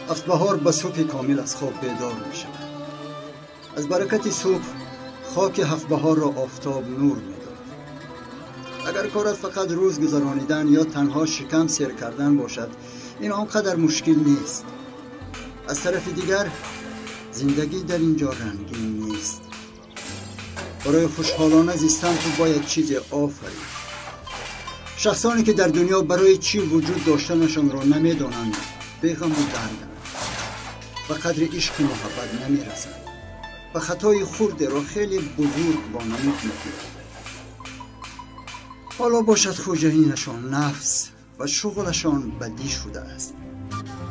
Ҳафтбаҳор ба субҳи комил аз хоб бедор мешавад. Аз баракати субҳ хоки ҳафтбаҳорро офтоб нур медод. Агар корат фақат рӯз гузаронидан ё танҳо шикам сер кардан бошад, ин он қадар мушкил нест. Аз тарафи дигар, зиндагӣ дар ин ҷо рангин нест. Барои хушҳолона зистан ту бояд чизе офарӣ. Шахсоне ки дар дунё барои чӣ вуҷуд доштанашонро намедонанд, беғаму дарданд, ба қадри ишқу муҳаббат намерасанд ва хатои хурдеро хеле бузург вонамуд мекунанд. Ҳоло бошад хоҷаинашон нафс ва шуғлашон бадӣ шудааст,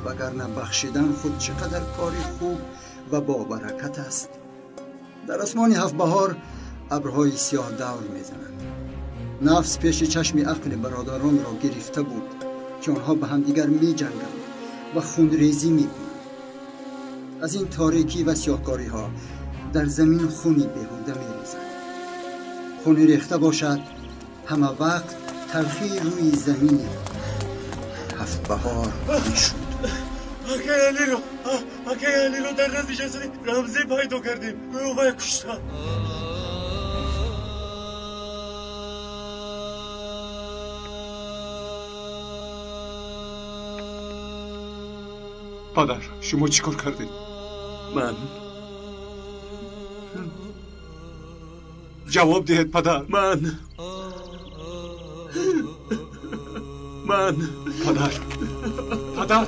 вагарна бахшидан худ чӣ қадар кори хуб ва бобаракат аст. Дар осмони ҳафтбаҳор абрҳои сиёҳ давр мезананд. Нафс пеши чашми ақли бародаронро гирифта буд, ки онҳо ба ҳамдигар меҷанганд ва хунрезӣ мекунанд. Аз ин торикӣ ва сиёҳкориҳо дар замин хуни беҳуда мерезад. Хуни рехта бошад ҳама вақт талхии рӯи замини ҳафтбаҳор мешуд. Акай Алиро дар назди ҷасади Рамзӣ пайдо кардем. Ӯ вай кушта. Падар, шумо чӣ кор кардед? Ман Ҷавоб диҳед, падар. Ман Падар, падар.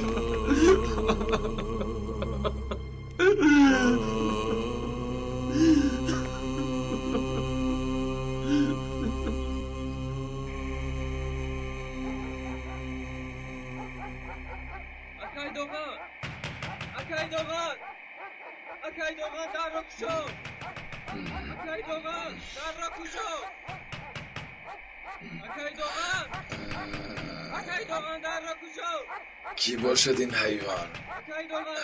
Акай Доған! Акай Доған! Акай Доған, дарро кушо! Акай Доған, дарро кушо! Акай Доған! Акай Доған, дарро кушо! Кӣ бошад ин ҳайвон? Акай Доған!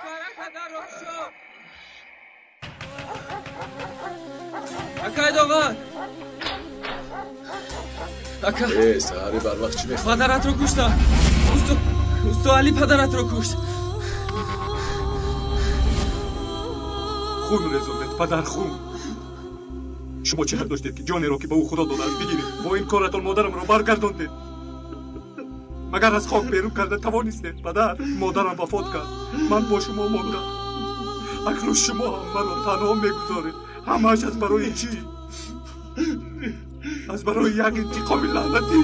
Зудтар дарро кушо! Акай Доған! Ака! Э, саҳари барвақт чӣ мехоҳӣ? Падаратро куштам! Усто Али падаратро кушт! Хун резондед, падар, хун. Шумо чӣ ҳақ доштед, ки ҷонеро, ки ба ӯ Худо додааст, бигиред? Бо ин коратон модарамро баргардондед. Магар аз хок берун карда тавонистед, падар? Модарам вафот кард, ман бо шумо мондам. Акнун шумо ҳам маро танҳо мегузоред. Ҳамааш аз барои чӣ? Аз барои як интиқоми лаънатӣ.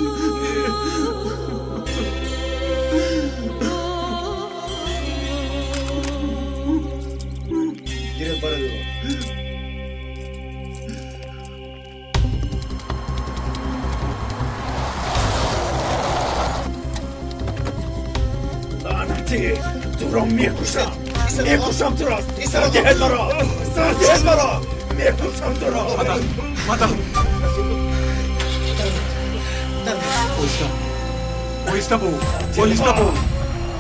Гиред бародаро. Лаънатӣ, туро мекушам, мекушам туро. Сардиҳед маро, сардиҳед маро, мекушам туро. Падар, падар. Оҳиста, оҳиста бо, оҳиста бо.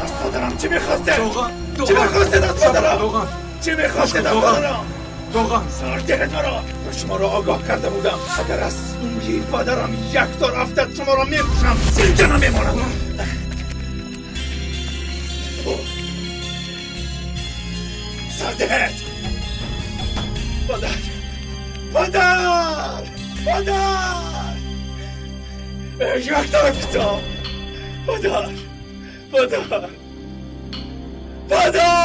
Аз падарам чӣ мехостед? Доған, Чӣ мехостед аз падарам? Доған, Чӣ мехостед аз Доған. падарам? Доған. Сардиҳед маро. Шуморо огоҳ карда будам, агар аз сӯи падарам як тор афтад, шуморо мекушам, зинда намемонам. Сардиҳед. Падар, падар, падар, як тор афтод. Падар, падар, падар.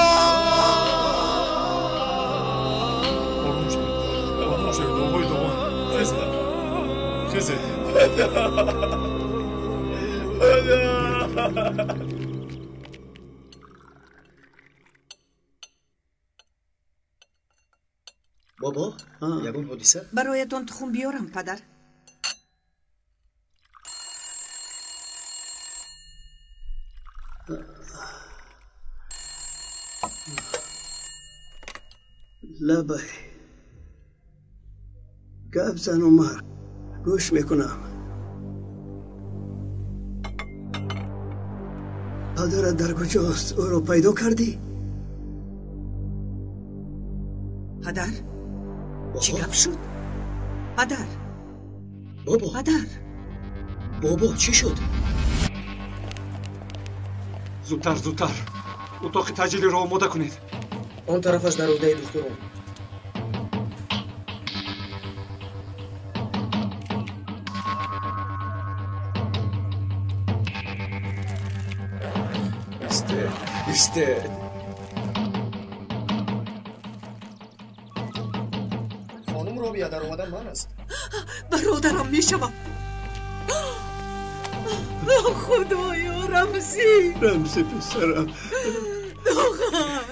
Ором шавед, ором шавед, оғои Доған. Хезе, хезе. Падар. Бобо, ягон ҳодиса? Бароятон тухм биёрам, падар? Лабай, гап зан, Умар, гӯш мекунам. Падарат дар куҷост? Ӯро пайдо кардӣ? Падар, чӣ гап шуд, падар? Бобо. Падар. Бобо, чӣ шуд? Зудтар, зудтар. Утоқи таъҷилиро омода кунед. Он тарафаш дар уҳдаи духтурон. Истед. Хонум Робия, дар омадан ман аст. Бародарам мешавам. Худоё, Рамзӣ! Рамзӣ писарам. Доғар!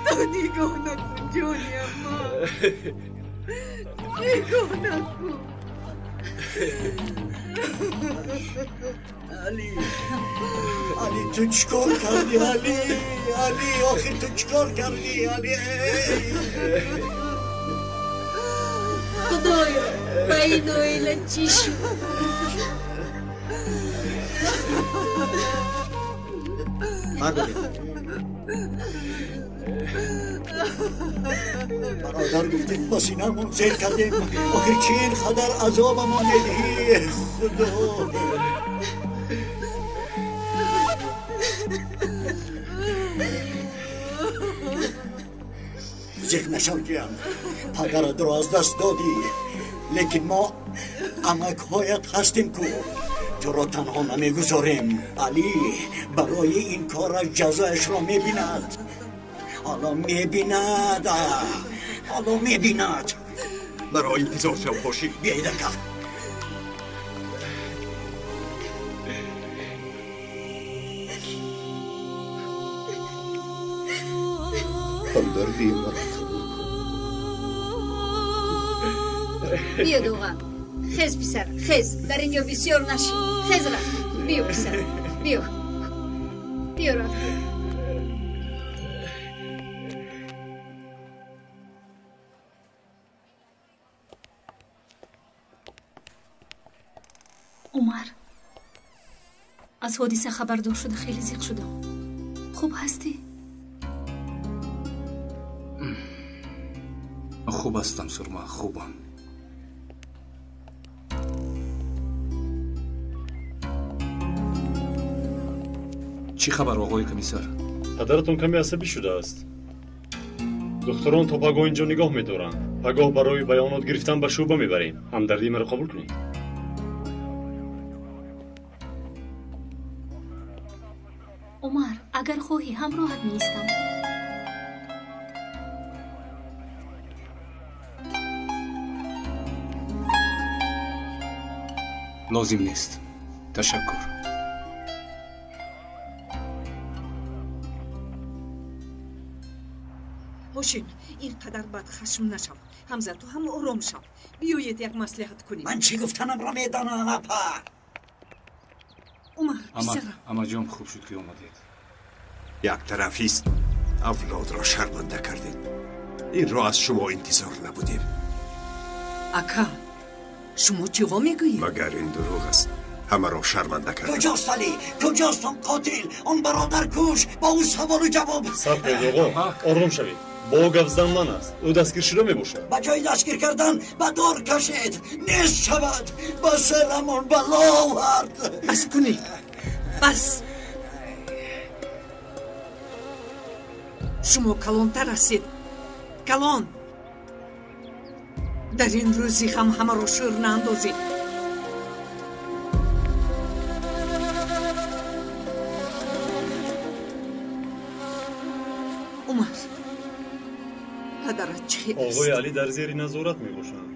Ту нигоҳ накун, ҷони амма. Нигоҳ накун. Али, Али, ту чӣ кор кардӣ, Али? Али, охир ту чӣ кор кардӣ, Али? Худоё, ба ин оила чӣ шуд? Бардоред. Бародар гуфтем, ба синамон зер кардем. Охир чӣ ин қадар азобамон медиҳӣ? Худо! Зиқ нашав, ҷиям. Падаратро аз даст додӣ, лекин мо амакҳоят ҳастем ку. Туро танҳо намегузорем. Али барои ин кораш ҷазояшро мебинад. Ҳоло мебинад, ҳоло мебинад. Маро интизор шав, бошӣ. Биёед, ака. Ҳамдардии маро қабул кун. Биё, Доған. Хез, писар, хез. Дар ин ҷо бисёр нашин. Хез, рафт. Биё, писар, биё. Биё, рафт. Умар, аз ҳодиса хабардор шуда хеле зиқ шудам. Хуб ҳастӣ? Хуб ҳастам, Сурма, хубам. Чӣ хабар, оғои комиссар? Падаратон каме асабӣ шудааст. Духтурон то пагоҳ инҷо нигоҳ медоранд. Пагоҳ барои баёнот гирифтан ба шӯъба мебарем. Ҳамдардии маро қабул кунед. Умар, агар хоҳӣ ҳамроҳат меистам. Лозим нест. Ташаккур. Ҳошим, ин қадар бадхашм нашав. Ҳамза, ту ҳам ором шав. Биёед як маслиҳат кунем. Ман чӣ гуфтанамро медонам, апа. Умар, писарам. Амаҷон, хуб шуд ки омадед. Яктарафист авлодро шарманда кардед. Инро аз шумо интизор набудем. Ака, шумо чиҳо мегӯед? Магар ин дурӯғ аст? Ҳамаро шарманда кардед. Куҷост Али? Куҷост он қотил? Он бародаркуш? Бо ӯ саволу ҷавоб. Сабр кунед, оғо. Ором шавед. Бо ӯ гап зан ман аст. Ӯ дастгир шуда мебошад. Ба ҷои дастгир кардан ба дор кашед. Нест шавад. Ба сарамон бало овард. Бас кунед. Бас. Шумо калонтар ҳастед. Калон. Дар ин рӯзи ғам ҳамаро шӯр наандозед. Умар, падарат чӣ хел аст? Оғои Алӣ дар зери назорат мебошанд.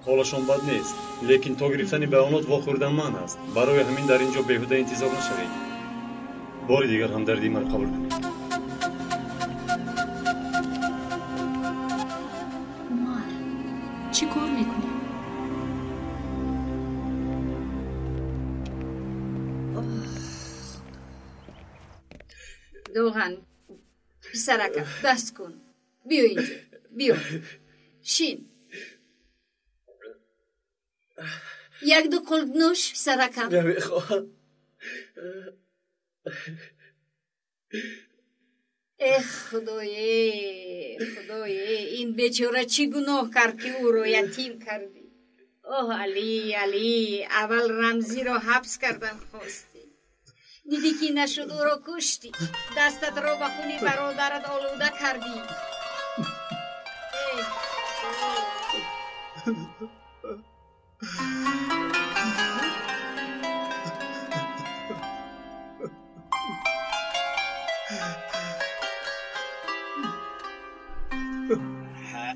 Ҳолашон бад нест, лекин то гирифтани баёнот вохӯрдан манъ аст. Барои ҳамин дар ин ҷо беҳуда интизор нашавед. Бори дигар ҳамдардии маро қабул кунед. Умар, чӣ кор мекунӣ? Доған, писарака, даст кун. Биё инҷо, биё. Шин. Як-ду қулб нӯш, писаракам. Намехоҳам. Эх, худое, худое, ин бечора чӣ гуноҳ кард, ки ӯро ятим кардӣ? Оҳ, Али, Али, аввал Рамзиро ҳабс кардан хостӣ. Дидӣ ки нашуд, ӯро куштӣ. Дастатро ба хуни бародарат олуда кардӣ.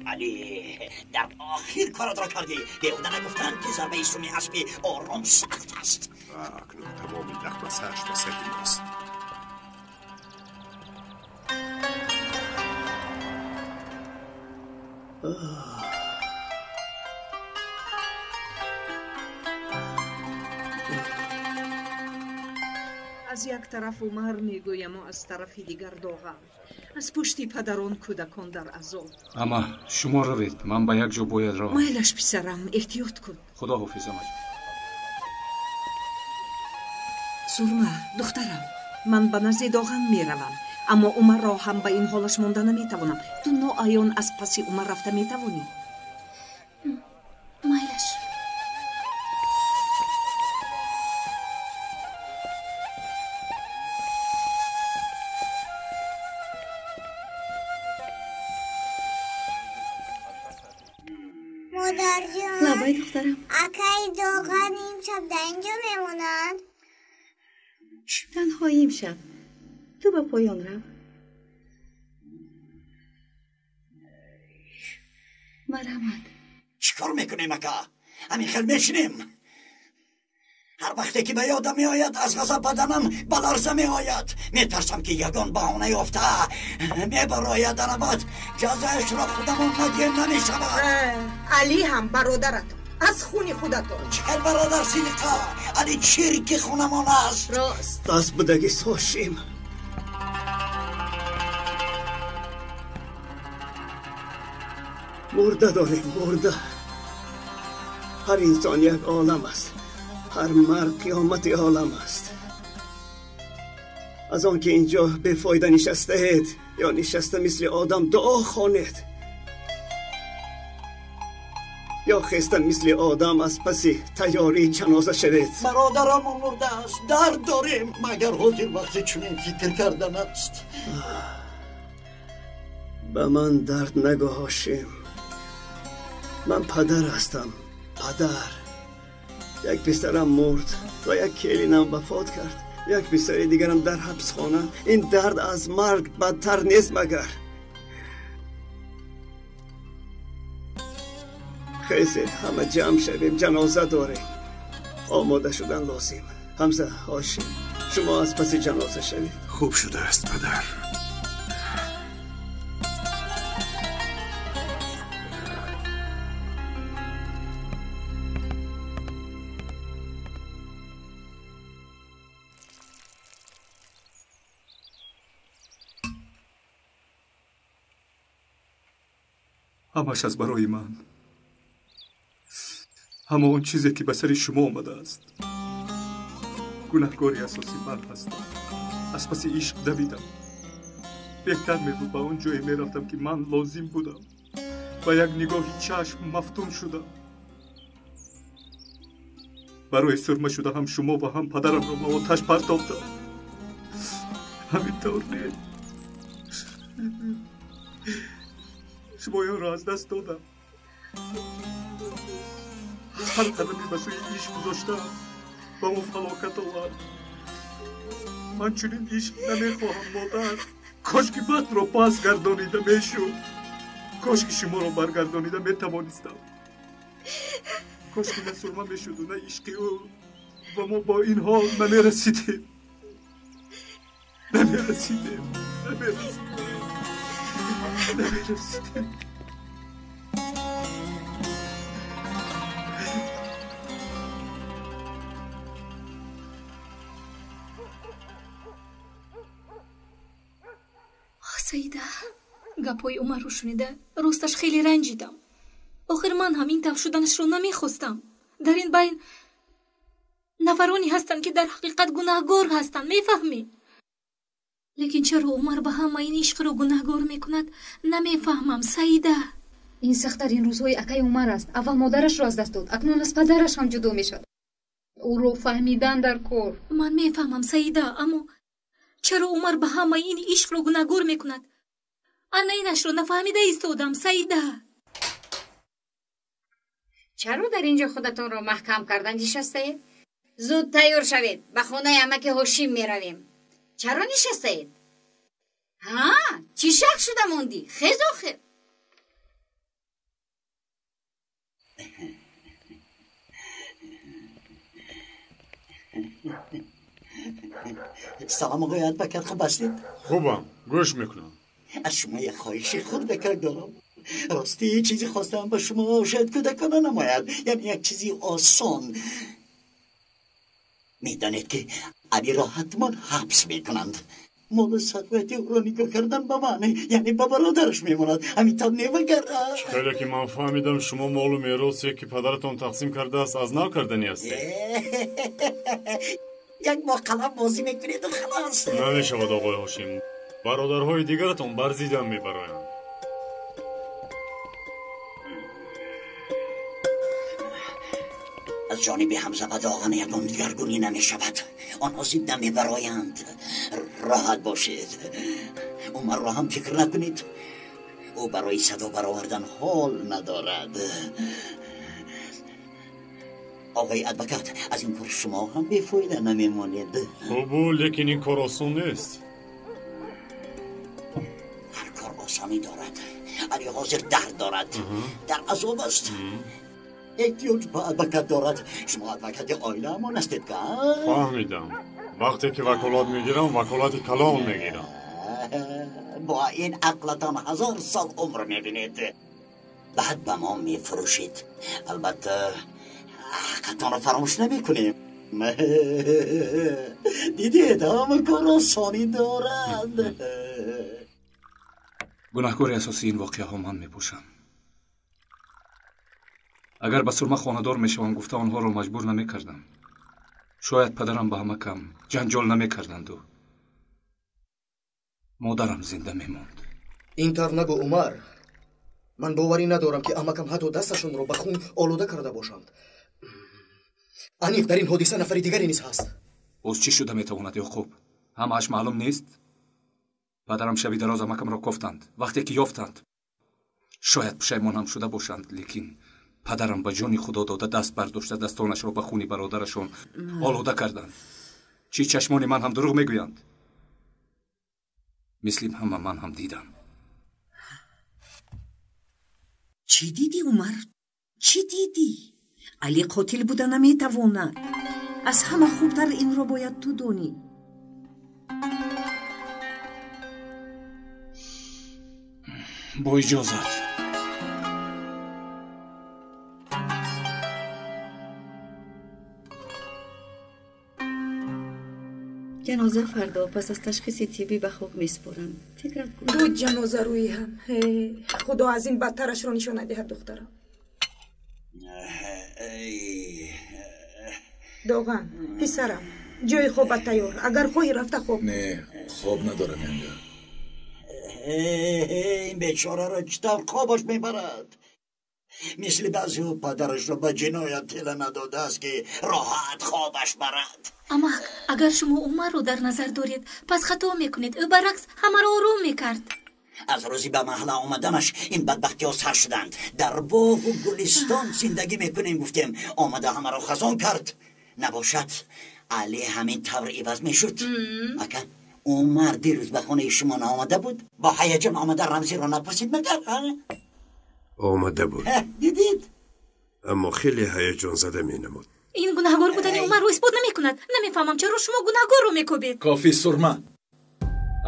علی، در آخر کارت را کردی. بهوده نگفتند که ضربه سمی اسب آرام سخت است. اکنون تمام لخمسه‌اش به سر ماست. Аз як тараф Умар мегӯям, аз тарафи дигар Доған. Аз пушти падарон кӯдакон дар азоб. Ама шумо равед, ман ба як ҷо бояд равам. Майлаш, писарам, эҳтиёт кун. Худо ҳофиз, амаҷон. Сурма, духтарам, ман ба назди Доған меравам, аммо Умарро ҳам ба ин ҳолаш монда наметавонам. Ту ноаён аз паси Умар рафта метавонӣ? Майлаш. Модарҷон. Лабай, духтарам. Акаи Доған имшаб дар инҷо мемонад? Танҳо имшаб. Ту ба поён рав. Марҳамат. Чӣ кор мекунем, ака? Ҳамин хел мешинем. Ҳар вақте ки ба ёдам меояд, аз ғазаб баданам ба ларза меояд. Метарсам ки ягон баҳона ёфта мебарояд анавад. Ҷазояшро худамон надиҳем намешавад. Али ҳам бародаратон, аз хуни худатон. Чӣ хел бародар, Сидиқа? Али чирки хунамон аст. Рост. Даст будаги сошим. Мурда дорем, мурда. Ҳар инсон як олам аст. Ҳар мард қиёмати олам аст. Аз он ки инҷо бефоида нишастаед ё нишаста мисли одам дуо хонед, ё хеста мисли одам аз паси тайёрии ҷаноза шавед. Бародарамон мурда аст, дард дорем, магар ҳозир вақти чунин фикр кардан аст? Ба ман дард нагӯ, Ҳошим. Ман падар ҳастам, падар. Як писарам мурд ва як келинам вафот кард. Як писари дигарам дар ҳабсхона. Ин дард аз марг бадтар нест магар? Хезед, ҳама ҷамъ шавем, ҷаноза дорем. Омода шудан лозим. Ҳамза, Ҳошим, шумо аз паси ҷаноза шавед. Хуб шудааст, падар. Ҳамаш аз барои ман. Ҳама он чизе ки ба сари шумо омадааст. Гунаҳкори асосӣ ман ҳастам. Аз паси ишқ давидам. Беҳтар мебуд ба он ҷое мерафтам ки ман лозим будам. Ба як нигоҳи чашм мафтун шудам. Барои сурма шуда ҳам шумо ва ҳам падарамро ба оташ партофтам. Ҳамин тавр не? Шумоёнро аз даст додам. Ҳар қадаме ба сӯи ишқ гузоштам, ба мо фалокат овард. Ман чунин ишқ намехоҳам, модар. Кошки бахтро пас гардонида мешуд. Кошки шуморо баргардонида метавонистам. Кошки на сурма мешуду, на ишқи ӯ. Ва мо бо ин ҳол намерасидем. Намерасидем. Намерасидем. Намерасидем. Саида, гапҳои Умарро шунида росташ хеле ранҷидам. Охир ман ҳам ин тавр шуданашро намехостам. Дар ин байн нафароне ҳастанд, ки дар ҳақиқат гунаҳгор ҳастанд, мефаҳмӣ? Лекин чаро Умар ба ҳама ин ишқро гунаҳгор мекунад, намефаҳмам, Саида. Ин сахттарин рӯзҳои акаи Умар аст. Аввал модарашро аз даст дод, акнун аз падараш ҳам ҷудо мешавад. Ӯро фаҳмидан дар кор. Ман мефаҳмам, Саида, аммо чаро Умар ба ҳамаи ин ишқро гунаҳгор мекунад? Ана инашро нафаҳмида истодам, Саида. Чаро дар инҷо худатонро маҳкам карда нишастаед? Зуд тайёр шавед, ба хонаи амаки Ҳошим меравем. Чаро нишастаед? Ҳа, чӣ шак шуда мондӣ? Хез охир. Салом оғои адвокат, хуб ҳастед? Хубам, гӯш мекунам. Аз шумо як хоҳиши хурдакак дорам. Ростӣ чизе хостам ба шумо шояд кӯдакона намояд, яъне як чизи осон. Медонед ки Алиро ҳатман ҳабс мекунанд. Молу сарвати ӯро нигоҳ кардан ба ман, яъне ба бародараш мемонад. Ҳамин тавр невагар. Хеле ки ман фаҳмидам, шумо молу меросе ки падаратон тақсим кардааст аз нав карданӣ ҳастед. Як моҳ қалам бозӣ мекунеду халос. Намешавад оғои Ҳошим. Бародарҳои дигаратон бар зиддам мебароянд. Аз ҷониби Ҳамза ва Доған ягон дигаргунӣ намешавад. Онҳо зид намебароянд. Роҳат бошед. Умарро ҳам фикр накунед. Ӯ барои садо баровардан ҳол надорад. Оғои адвокат, аз ин кор шумо ҳам бефоида намемонед. Хубу, лекин ин кор осон нест. Ҳар кор осонӣ дорад. Али ҳозир дард дорад, дар азоб аст. Эҳтиёҷ ба адвокат дорад. Шумо адвокати оилаамон ҳастед, ка? Фаҳмидам. Вақте ки ваколат мегирам, ваколати калон мегирам. Бо ин ақлатон 1000 сол умр мебинед. Баъд ба мо мефурӯшед. Албатта ҳаққатонро фаромӯш намекунем. Дидед, ҳама кор осонӣ дорад. Гунаҳкори асосии ин воқеаҳо ман мепӯшам. Агар ба Сурма хонадор мешавам гуфта онҳоро маҷбур намекардам, шояд падарам ба ҳамакам ҷанҷол намекарданду модарам зинда мемонд. Ин тавр нагӯ, Умар. Ман боварӣ надорам ки амакам ҳатто дасташонро ба хун олуда карда бошанд. Аниқ дар ин ҳодиса нафари дигаре низ ҳаст. Боз чӣ шуда метавонад, Ёқуб? Ҳамааш маълум нест? Падарам шаби дароз амакамро кофтанд. Вақте ки ёфтанд, шояд пушаймон ҳам шуда бошанд, лекин падарам ба ҷони худо дода даст бардошта дастонашро ба хуни бародарашон олуда карданд. Чӣ чашмони ман ҳам дурӯғ мегӯянд? Мисли ҳама ман ҳам дидам. Чӣ дидӣ, Умар? Чӣ дидӣ? Али қотил буда наметавонад. Аз ҳама хубтар инро бояд ту донӣ. Бо иҷозат. Ҷаноза фардо пас аз ташхиси тиббӣ ба хок месупоранд. Фикрат кун. Ду ҷаноза рӯи ҳам. Худо аз ин бадтарашро нишон надиҳад, духтарам. Доған, писарам, ҷои хобат тайёр. Агар хоҳӣ рафта хоб. Не, хоб надорам янга. Ин бечораро чӣ тавр хобаш мебарад? Мисли баъзеҳо падарашро ба ҷиноят тела надодааст ки роҳат хобаш барад. Амак, агар шумо Умарро дар назар доред, пас хато мекунед. Ӯ баръакс ҳамаро ором мекард. Аз рӯзи ба маҳалла омаданаш ин бадбахтиҳо сар шуданд. Дар боғу гулистон зиндагӣ мекунем гуфтем, омада ҳамаро хазон кард. Набошад, Али ҳамин тавр иваз мешуд. Ака, Умар дирӯз ба хонаи шумо наомада буд? Бо ҳаяҷон омада Рамзиро напурсид магар? Омада буд. Дидид? Аммо хеле ҳаяҷонзада менамуд. Ин гунаҳгор будани Умарро исбот намекунад. Намефаҳмам чаро шумо гунаҳгорро мекобед. Кофӣ, Сурма.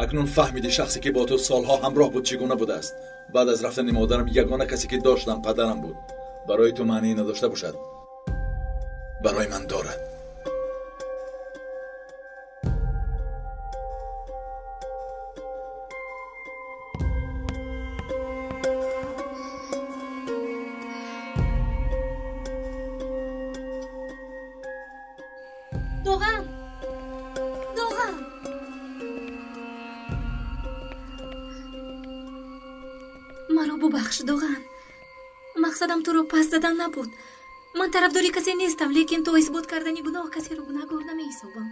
Акнун фаҳмиди шахсе ки бо ту солҳо ҳамроҳ буд чӣ гуна будааст. Баъд аз рафтани модарам ягона касе ки доштам падарам буд. Барои ту маъние надошта бошад, барои ман дорад. Доған! Доған! Маро бубахш, Доған. Мақсадам туро пас задан набуд. Ман тарафдори касе нестам, лекин то исбот кардани гуноҳ касеро гунаҳгор намеҳисобам.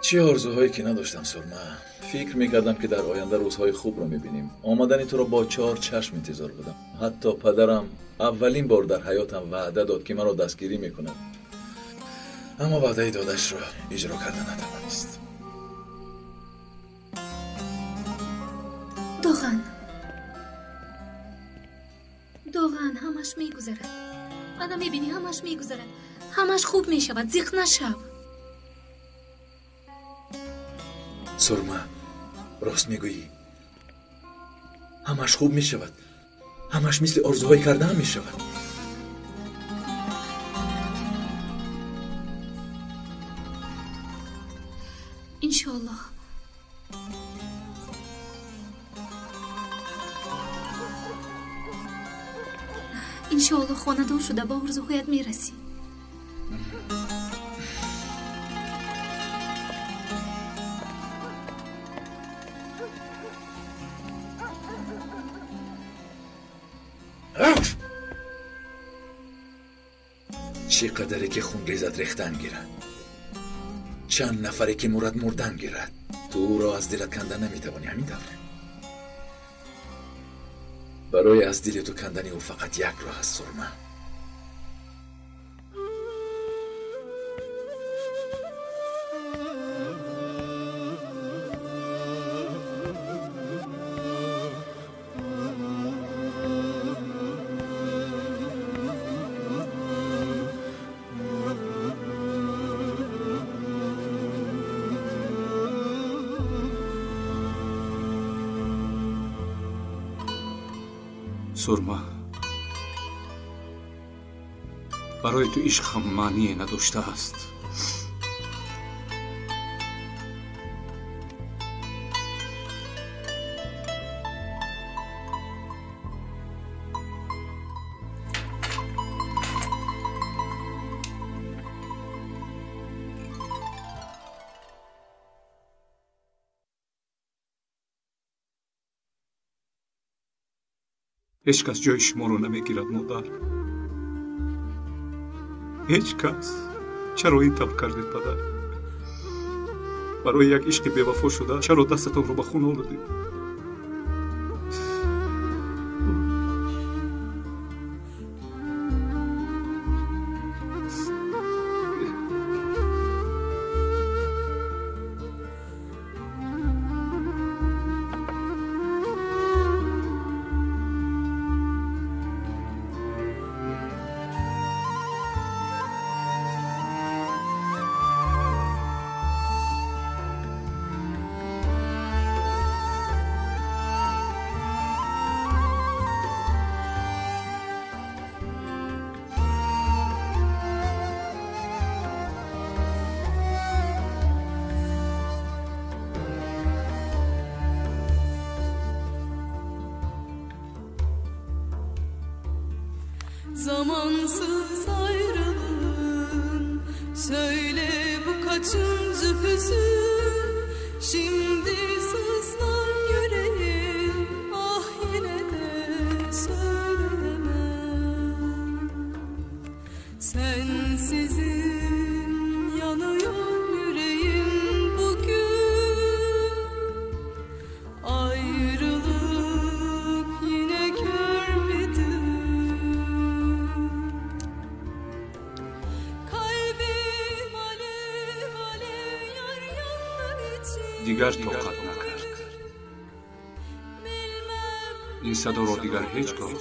Чӣ орзуҳое ки надоштам, Сурма. Фикр мекардам, ки дар оянда рӯзҳои хубро мебинем. Омадани туро бо чор чашм интизор будам. Ҳатто падарам аввалин бор дар ҳаётам ваъда дод, ки маро дастгирӣ мекунад, аммо ваъдаи додашро иҷро карда натавонист. Доған, Доған, ҳамаш мегузарад. Ана мебинӣ, ҳамаш мегузарад, ҳамаш хуб мешавад, зиқ нашав. Сурма, рост мегӯӣ, ҳамаш хуб мешавад, ҳамаш мисли орзуҳои кардаам мешавад. Иншоаллоҳ. Иншоаллоҳ хонадон шуда ба орзуҳоят мерасӣ. Чӣ қадаре ки хун резад рехтан гирад, чанд нафаре ки мурад мурдан гирад, ту ӯро аз дилат канда наметавонӣ, ҳамин тавр? Барои аз дили ту кандани ӯ фақат як роҳ аст, Сурма. Сурма, барои ту ишқ ҳам маъние надоштааст. Ҳеҷ кас ҷои шуморо намегирад, модар. Ҳеҷ кас. Чаро ин тавр кардед, падар? Барои як ишқи бевафо шуда чаро дастатонро ба хун олудед? Zamansız ayrılığın, söyle bu kaçıncı hüzün? Şimdi sızlar yüreğim, ah yine de söyleyemem. Sensizim yanıyor yüreğim bugün. Ayrılık yine kör bir dün. Дигар тоқат накард. Ин садоро дигар ҳеҷ гоҳ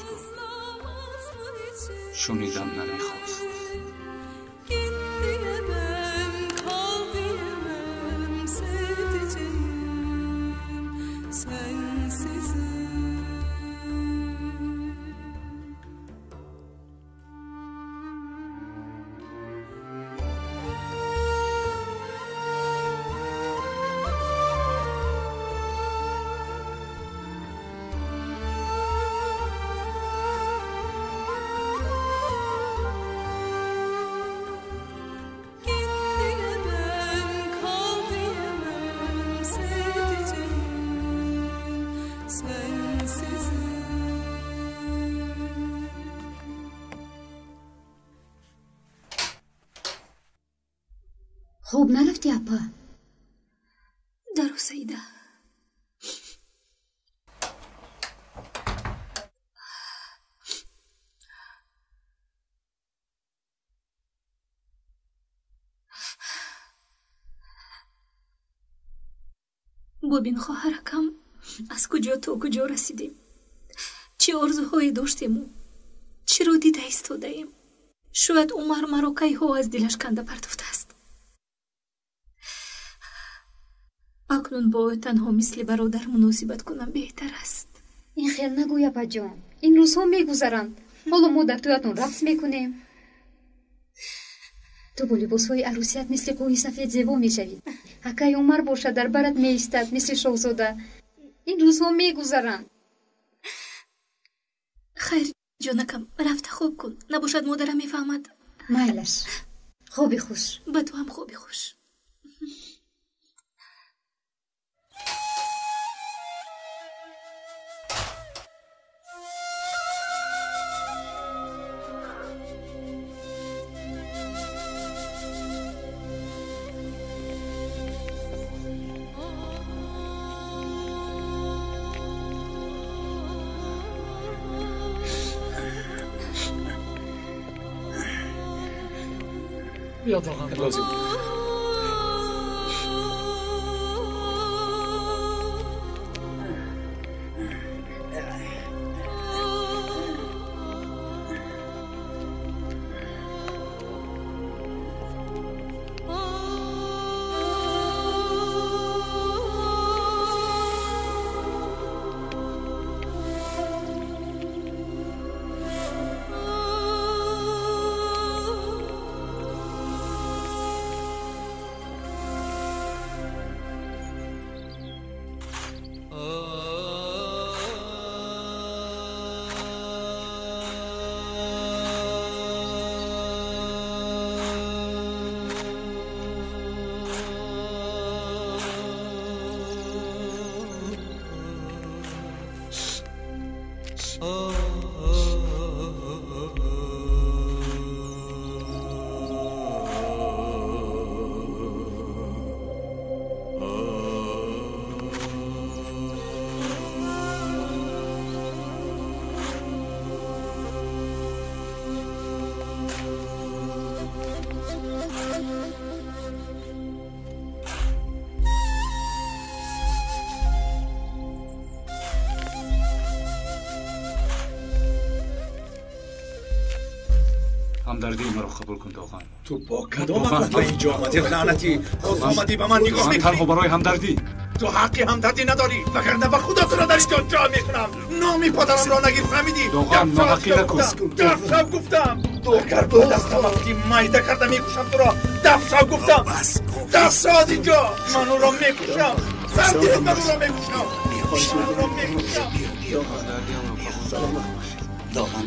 шунидан намехост. Git diyemem, kal diyemem. Хоб нарафтӣ, апа? Даро, Саида. Бубин, хоҳаракам, аз куҷо то куҷо расидем, чӣ орзуҳое доштему чиро дида истодаем. Шояд Умар маро кайҳо аз дилаш канда партофтааст. Акнун бо ӯ танҳо мисли бародар муносибат кунам беҳтар аст. Ин хел нагӯй, апаҷон. Ин рӯзҳо мегузаранд. Ҳоло мо дар тӯятон рақс мекунем. Ту бо либосҳои арӯсият мисли қӯҳи сафед зебо мешавӣ. Акаи Умар бошад, дар барат меистад мисли шоҳзода. Ин рӯзҳо мегузаранд. Хайр, ҷонакам, рафта хоб кун. Набошад, модарам мефаҳмад. Майлаш. Хоби хуш. Ба ту ҳам хоби хуш. Лозим. ҳамдардии маро қабул кун, Доған. Ту бо кадом ақлат ба инҷо омадӣ, лаънатӣ? Боз омадӣ ба ман нигоҳ мекунӣ? Танҳо барои ҳамдардӣ. Ту ҳаққи ҳамдардӣ надорӣ, вагарна ба худо туро дар инҷо ҷо мекунам. Номи падарамро нагир, фаҳмидӣ? Доған, ноҳаққӣ накун. Дафшав гуфтам. Агар ба дастам афтӣ, майда карда мекушам туро. Дафшав гуфтам. Дафшав аз инҷо. Ман ӯро мекушам. Сар гирифт, ман ӯро мекушам. Ман ӯро мекушам. Доған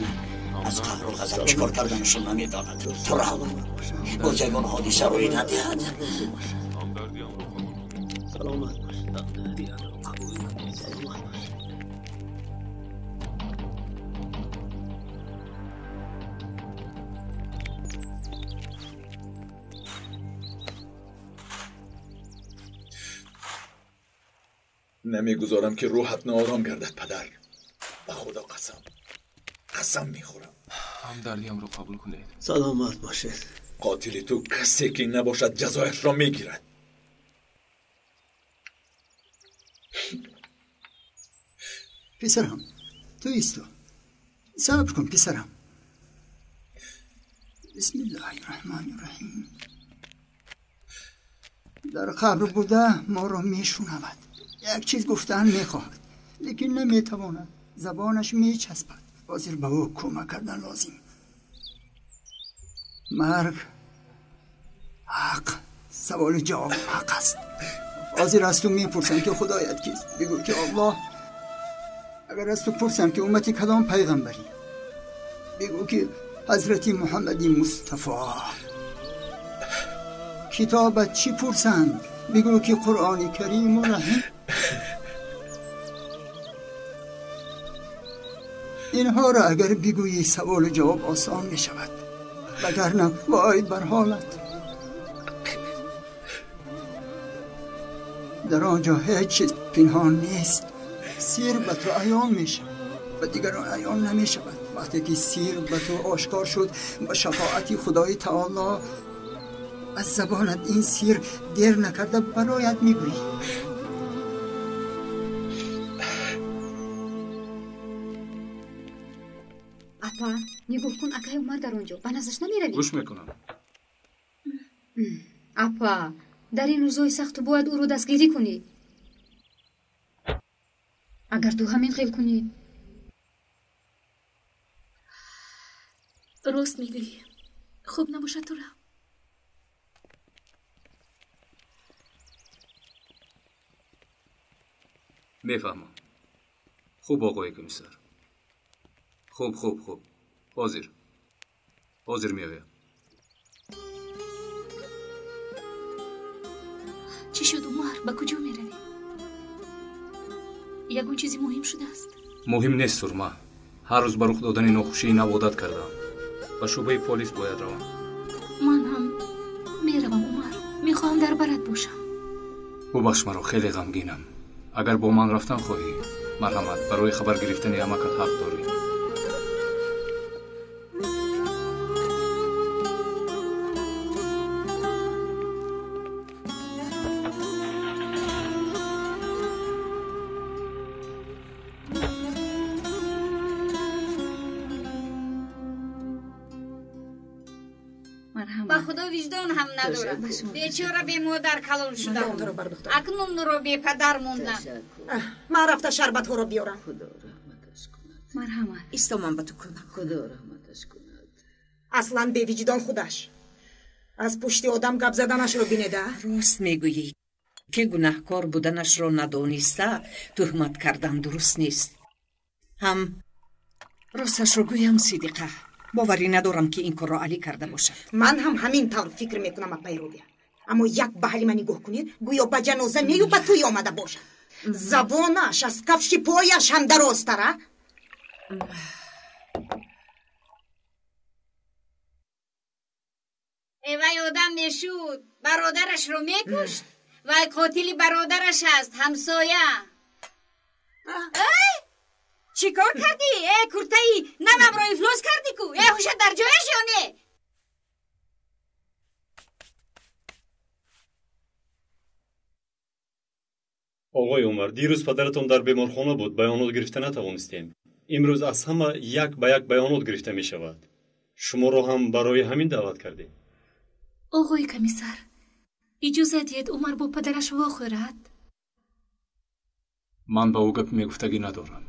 аз қаҳру ғазаб чӣ кор карданашро намедонад. Туро боз ягон ҳодиса рӯй надиҳад. Намегузорам ки рӯҳат ноором гардад, падар. Ба худо қасам, қасам мехӯрам. Ҳамдардиамро қабул кунед. Саломат бошед. Қотили ту касе ки набошад, ҷазояшро мегирад. Писарам, ту исто. Сабр кун, писарам. Бисмиллаҳи раҳмони раҳим. Дар қабр буда моро мешунавад. Як чиз гуфтан мехоҳад, лекин наметавонад. Забонаш мечаспад. Ҳозир ба ӯ кӯмак кардан лозим. Марг ҳақ, саволи ҷавоб ҳақ аст. Ҳозир аз ту мепурсам ки худоят кист, бигӯ ки Аллоҳ. Агар аз ту пурсам ки уммати кадом пайғамбарӣ, бигӯ ки ҳазрати Муҳаммади Мустафо. Китобат чӣ пурсанд, бигӯ ки Қуръони Кариму Раҳим. Инҳоро агар бигӯӣ, саволу ҷавоб осон мешавад, вагарна вой бар ҳолат. Дар он ҷо ҳеҷ чиз пинҳон нест. Сир ба ту аён мешавад, ба дигарон аён намешавад. Вақте ки сир ба ту ошкор шуд, ба шафоати Худои Таоло аз забонат ин сир дер накарда бароят мегӯӣ. Апа, нигоҳ кун, акай Умар дар он ҷо. Ба наздаш намеравӣ? Гӯш мекунам. Апа, дар ин рӯзҳои сахт ту бояд ӯро дастгирӣ кунӣ. Агар ту ҳамин хел кунӣ. Рост мегӯӣ. Хуб набошад тура. Мефаҳмам. Хуб, оғои комиссар. Хуб, хуб, хуб. Ҳозир. Ҳозир меоям. Чӣ шуд, Умар? Ба куҷо меравӣ? Ягон чизи муҳим шудааст? Муҳим нест, Сурма. Ҳар рӯз ба рух додани нохушии нав одат кардаам. Ба шӯъбаи полис бояд равам. Ман ҳам меравам, Умар. Мехоҳам дар барат бошам. Бубахш маро, хеле ғамгинам. Агар бо ман рафтан хоҳӣ, марҳамат, барои хабар гирифтани амакат ҳақ дорӣ. Ба худо виҷдон ҳам надорам. Бечора бемодар калон шудам. Акнун бепадар мондам. Ман рафта шарбатҳоро биёрам. Марҳамат. Исто, ман ба ту кӯмак. Худо раҳматаш кунад. Аслан бевиҷдон худаш. Аз пушти одам гап заданашро бинеда. Рост мегӯӣ, ки гунаҳкор буданашро надониста туҳмат кардан дуруст нест. Ҳам росташро гӯям, Сидиқа, боварӣ надорам, ки ин корро Алӣ карда бошад. Ман ҳам ҳамин тавр фикр мекунам, апаи Робия. Аммо як ба ҳалима нигоҳ кунед, гӯё ба ҷаноза нею ба тӯй омада бошад. Забонаш аз кафши пояш ҳам дарозтара. Вай одам мешуд, бародарашро мекушт. Вай қотили бародараш аст, ҳамсоя. Чӣ кор кардӣ? Э, куртаи навамро ифлос кардӣ ку? Э, ҳушат дар ҷояш ё не? Оғои Умар, дирӯз падаратон дар беморхона буд, баёнот гирифта натавонистем. Имрӯз аз ҳама як ба як баёнот гирифта мешавад. Шуморо ҳам барои ҳамин даъват кардем. Оғои комиссар, иҷозат диҳед Умар бо падараш вохӯрад? Ман ба ӯ гап мегуфтагӣ надорам.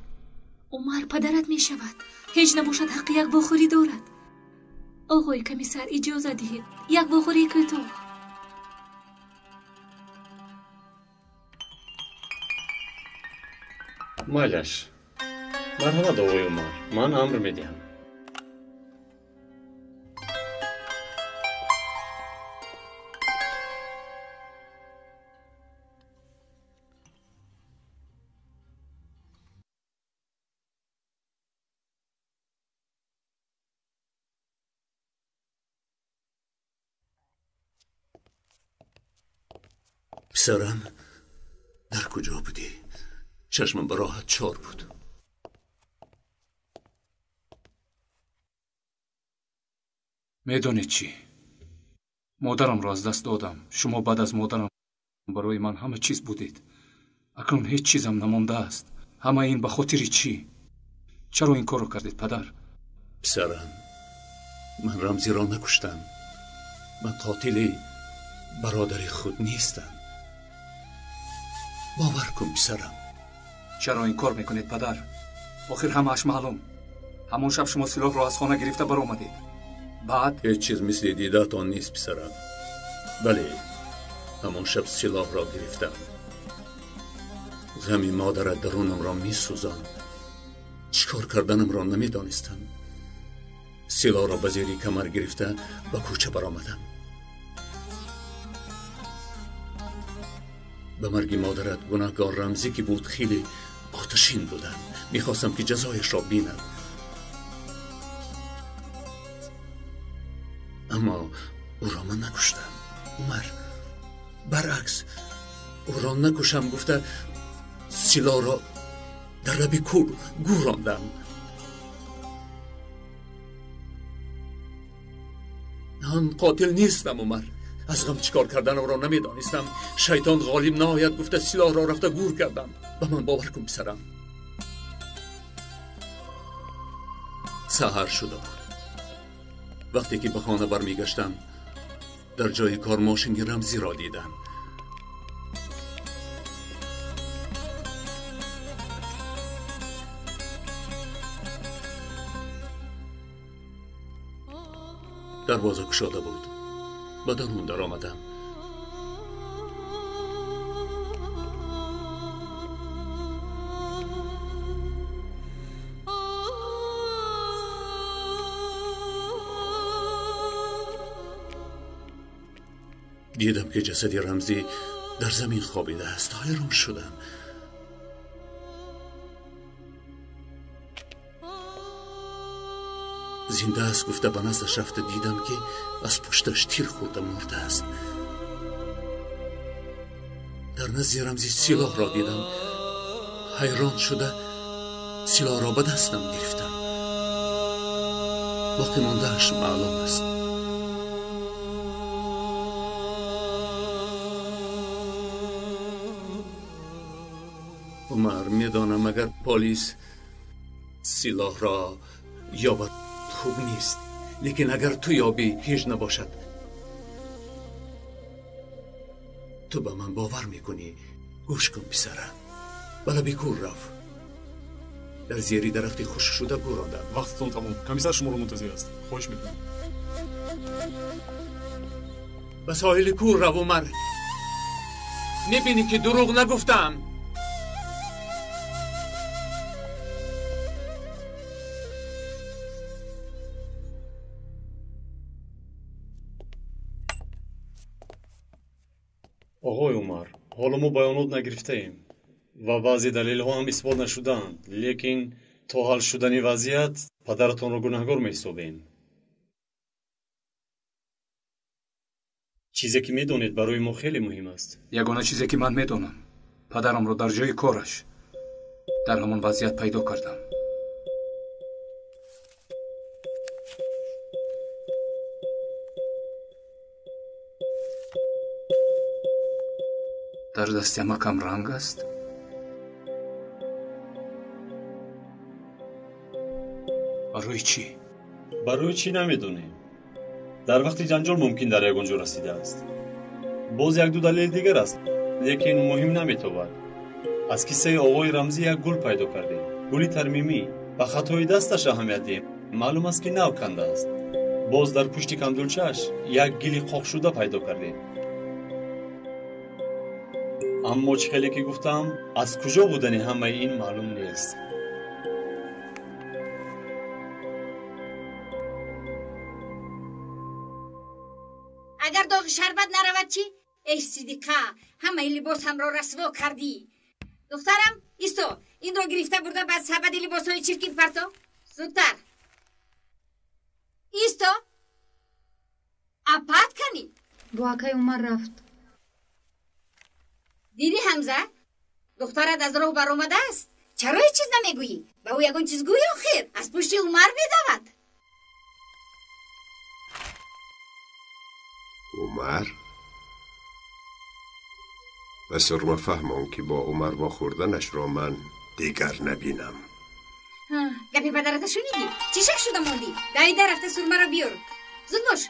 Умар падарат мешавад. Ҳеҷ набошад ҳаққи як вохӯрӣ дорад. Оғои комиссар, иҷозат диҳед як вохӯрии кӯтоҳ. Майлаш. Марҳамат, оғои Умар, ман амр медиҳам. پسرم در کجا بودی؟ چشمم به راحت چار بود. медонед чӣ? Модарамро аз даст додам. Шумо баъд аз модарам барои ман ҳама чиз будед. Акнун ҳеҷ чизам намондааст. Ҳама ин ба хотири чӣ? Чаро ин корро кардед, падар? Писарам, ман Рамзиро накуштам. Ман қотили бародари худ нестам. Бовар кун, писарам. Чаро ин кор мекунед, падар? Охир ҳамааш маълум. Ҳамон шаб шумо силоҳро аз хона гирифта баромадед. Баъд ҳеҷ чиз мисли дидаатон нест, писарам. Бале, ҳамон шаб силоҳро гирифтам. Ғами модарат дарунамро месӯзонд. Чӣ кор карданамро намедонистам. Силоҳро ба зери камар гирифта ба кӯча баромадам. Ба марги модарат гунаҳгор Рамзӣ ки буд, хеле оташин будам. Мехостам ки ҷазояшро бинам. Аммо ӯро ман накуштам, Умар. Баръакс, Ӯро накушам гуфта силоҳро дар лаби кӯр гӯрондам. Ман қотил нестам, Умар. Аз ғам чӣ кор карданамро намедонистам. Шайтон ғолиб наояд гуфта силоҳро рафта гӯр кардам. Ба ман бовар кун, писарам. Саҳар шуда буд. Вақте ки ба хона бармегаштам, дар ҷои кор мошини Рамзиро дидам. Дарвоза кушода буд. Ба дарун даромадам. Дидам ки ҷасади Рамзӣ дар замин хобидааст. Ҳайрон шудам. Зинда аст гуфта ба наздаш рафта дидам ки аз пушташ тир хӯрда мурдааст. Дар назди Рамзӣ силоҳро дидам. Ҳайрон шуда силоҳро ба дастам гирифтам. Боқӣ мондааш маълум аст. Умар, медонам агар полис силоҳро ёбад хуб нест, лекин агар ту ёбӣ ҳеҷ набошад. Ту ба ман бовар мекунӣ. Гӯш кун, писарам. Ба лаби кӯр рафт. Дар зери дарахти хушкшуда гӯрондам. Вақтатон тамом. Комиссар шуморо мунтазир аст. Хоҳиш мекунам. Ба соҳили кӯр рав, Умар. Мебинӣ ки дурӯғ нагуфтам. Оғои Умар, ҳоло мо баёнот нагирифтаем ва баъзе далелҳо ҳам исбот нашудаанд, лекин то ҳал шудани вазъият падаратонро гунаҳгор меҳисобем. Чизе ки медонед барои мо хеле муҳим аст. Ягона чизе ки ман медонам, падарамро дар ҷои кораш дар ҳамон вазъият пайдо кардам. Дар дасти амакам ранг аст? Барои чӣ? Барои чӣ намедонем. Дар вақти ҷанҷол мумкин дар ягон ҷо расидааст. Боз як-ду далели дигар аст, лекин муҳим наметобад. Аз киссаи оғои Рамзӣ як гул пайдо кардем. Гули тармимӣ. Ба хатои дасташ аҳамият диҳем. Маълум аст, ки нав кандааст. Боз дар пушти кандулчааш як гили қоқшуда пайдо кардем. Аммо чӣ хеле ки гуфтам, аз куҷо будани ҳамаи ин маълум нест. Агар доғи шарбат наравад чӣ? Эй Сидиқа, ҳамаи либосамро расво кардӣ. Духтарам, исто, инро гирифта бурда ба сабади либосҳои чиркин парто. Зудтар. Исто. Апат канӣ? Бо акай Умар рафт. Дидӣ, Ҳамза? Духтарат аз роҳ баромадааст. Чаро ҳеҷ чиз намегӯӣ? Ба ӯ ягон чиз гӯй охир. Аз пушти Умар медавад. Умар? Ба Сурма фаҳмон, ки бо Умар вохӯрданашро ман дигар набинам. Гапи падарата шунидӣ? Чӣ шак шуда мондӣ? Давида рафта Сурмаро биёр. Зуд бош.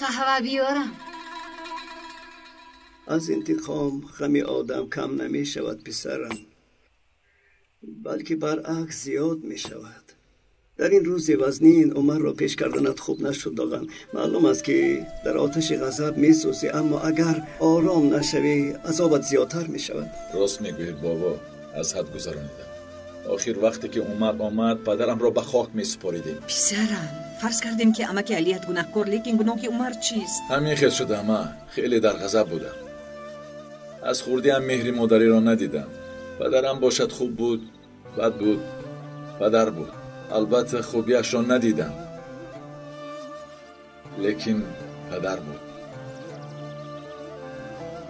Қаҳва биёрам. Аз интиқом ғами одам кам намешавад, писарам, балки баръакс зиёд мешавад. Дар ин рӯзи вазнин Умарро пеш карданат хуб нашуд, Доған. Маълум аст, ки дар оташи ғазаб месӯзӣ, аммо агар ором нашавӣ, азобат зиёдтар мешавад. Рост мегӯед, бобо, аз ҳад гузаронидам. Охир вақте ки Умар омад, падарамро ба хок месупоридем. Писарам, фарз кардем ки амаки Алият гунаҳкор, лекин гуноҳи Умар чист? Ҳамин хел шуда, ама хеле дар ғазаб будам. Аз хурдиам меҳри модариро надидам. Падарам бошад хуб буд, бад буд, падар буд. Албатта хубиашро надидам. Лекин падар буд.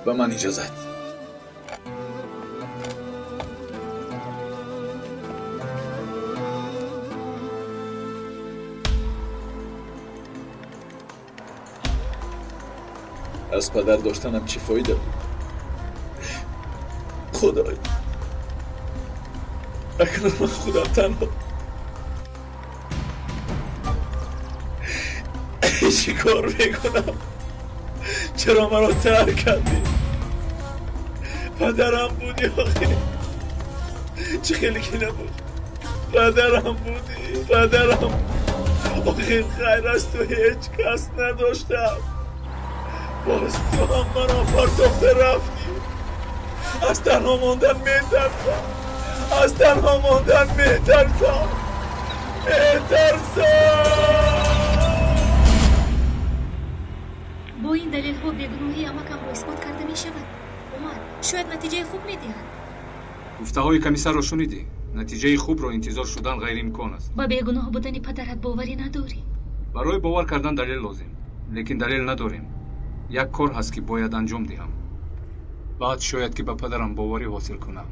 Ба ман иҷозат. Аз падар доштанам чӣ фоида буд? Худой, акнун ман худам танҳо чӣ кор мекунам? Чаро маро тарк кардӣ? Падарам будӣ охе. Чӣ хеле ки набуд. Падарам будӣ, падарам. Охир хайр аз ту ҳеҷ кас надоштам. Боз ту ҳам маро партофта рафтӣ. Аз танҳо мондан метарсам. Аз танҳо мондан метарсам. Метарсам. Бо ин далелҳо бегуноҳии амакамро исбот карда мешавад. Умар, шояд натиҷаи хуб медиҳад. Гуфтаҳои комиссарро шунидӣ? Натиҷаи хубро интизор шудан ғайриимкон аст. Ба бегуноҳ будани падарат боварӣ надорӣ? Барои бовар кардан далел лозим, лекин далел надорем. Як кор ҳаст, ки бояд анҷом диҳам. Баъд шояд ки ба падарам боварӣ ҳосил кунам.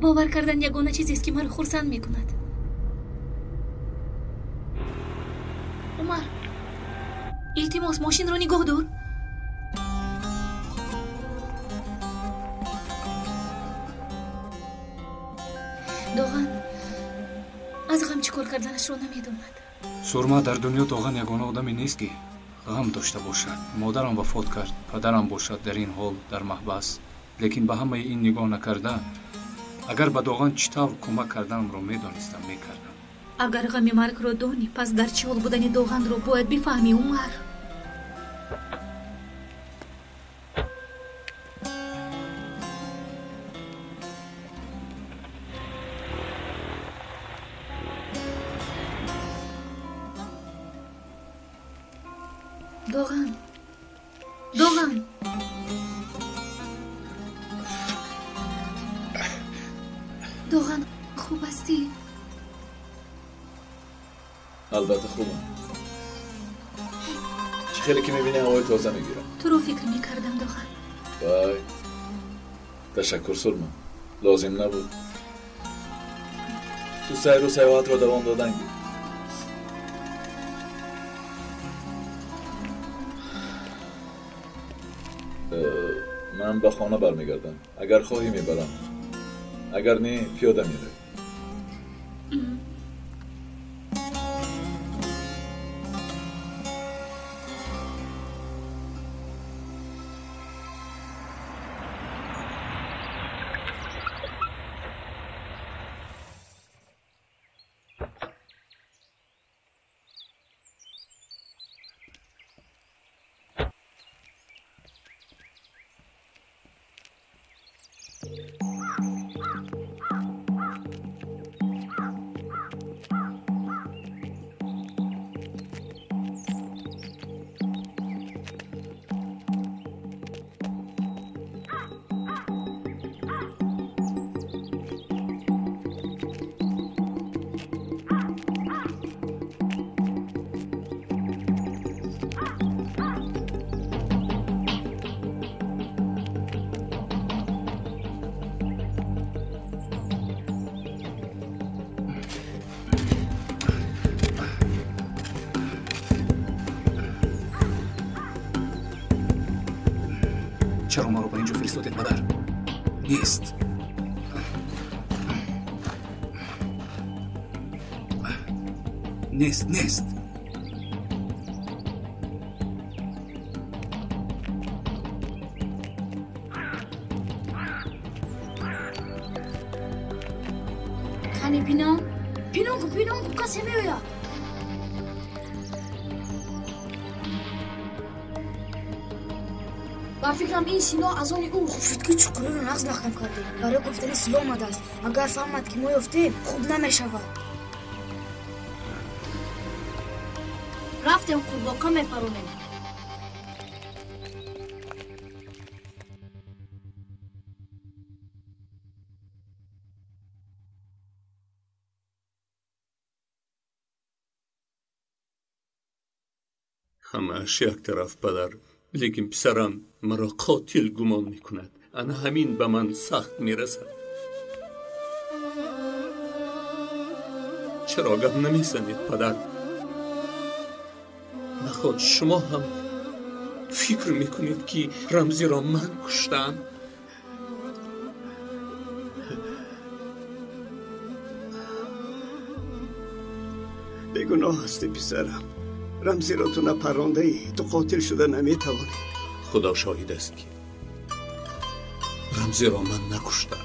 Бовар кардан ягона чизест, ки маро хурсанд мекунад. Умар, илтимос, мошинро нигоҳ дор. Доған аз ғам чӣ кор карданашро намедонад. Сурма, дар дунё Доған ягона одаме нест, ки ғам дошта бошад. Модарам вафот кард, падарам бошад дар ин ҳол дар маҳбас. Лекин ба ҳамаи ин нигоҳ накарда, агар ба Доған чӣ тавр кӯмак карданамро медонистам, мекардам. Агар ғами маргро донӣ, пас дар чӣ ҳол будани Доғанро бояд бифаҳмӣ, Умар. Доған, Доған. Доған, хуб ҳастӣ? Албатта хубам. Чӣ хеле ки мебинӣ, ҳавои тоза мегирам. Туро фикр мекардам, Доған. Вай, ташаккур, Сурма, лозим набуд. Ту сайру саёҳатро давом додан гир. Ман ба хона бармегардам. Агар хоҳӣ мебарам, агар не, пиёда меравӣ. Чаро маро ба ин ҷо фиристодед, падар? Нест. Нест, нест. Кани бинам? Бинон ку, бинон ку, касе меояд. Ба фикрам, ин силоҳ аз они ӯ. Хуб шуд, ки чуқуриро нағз маҳкам кардем. Барои кофтани силоҳ омадааст. Агар фаҳмад, ки мо ёфтем, хуб намешавад. Рафтем, қурбоқа мепаронем. Ҳамааш як тараф, падар, лекин писарам маро қотил гумон мекунад. Ана ҳамин ба ман сахт мерасад. Чаро гап намезанед, падар? Наход шумо ҳам фикр мекунед, ки Рамзиро ман куштаам? Бегуноҳ ҳастӣ, писарам. Рамзиро ту напарондаӣ, ту қотил шуда наметавонӣ. Худо шоҳид аст, ки Рамзиро ман накуштам.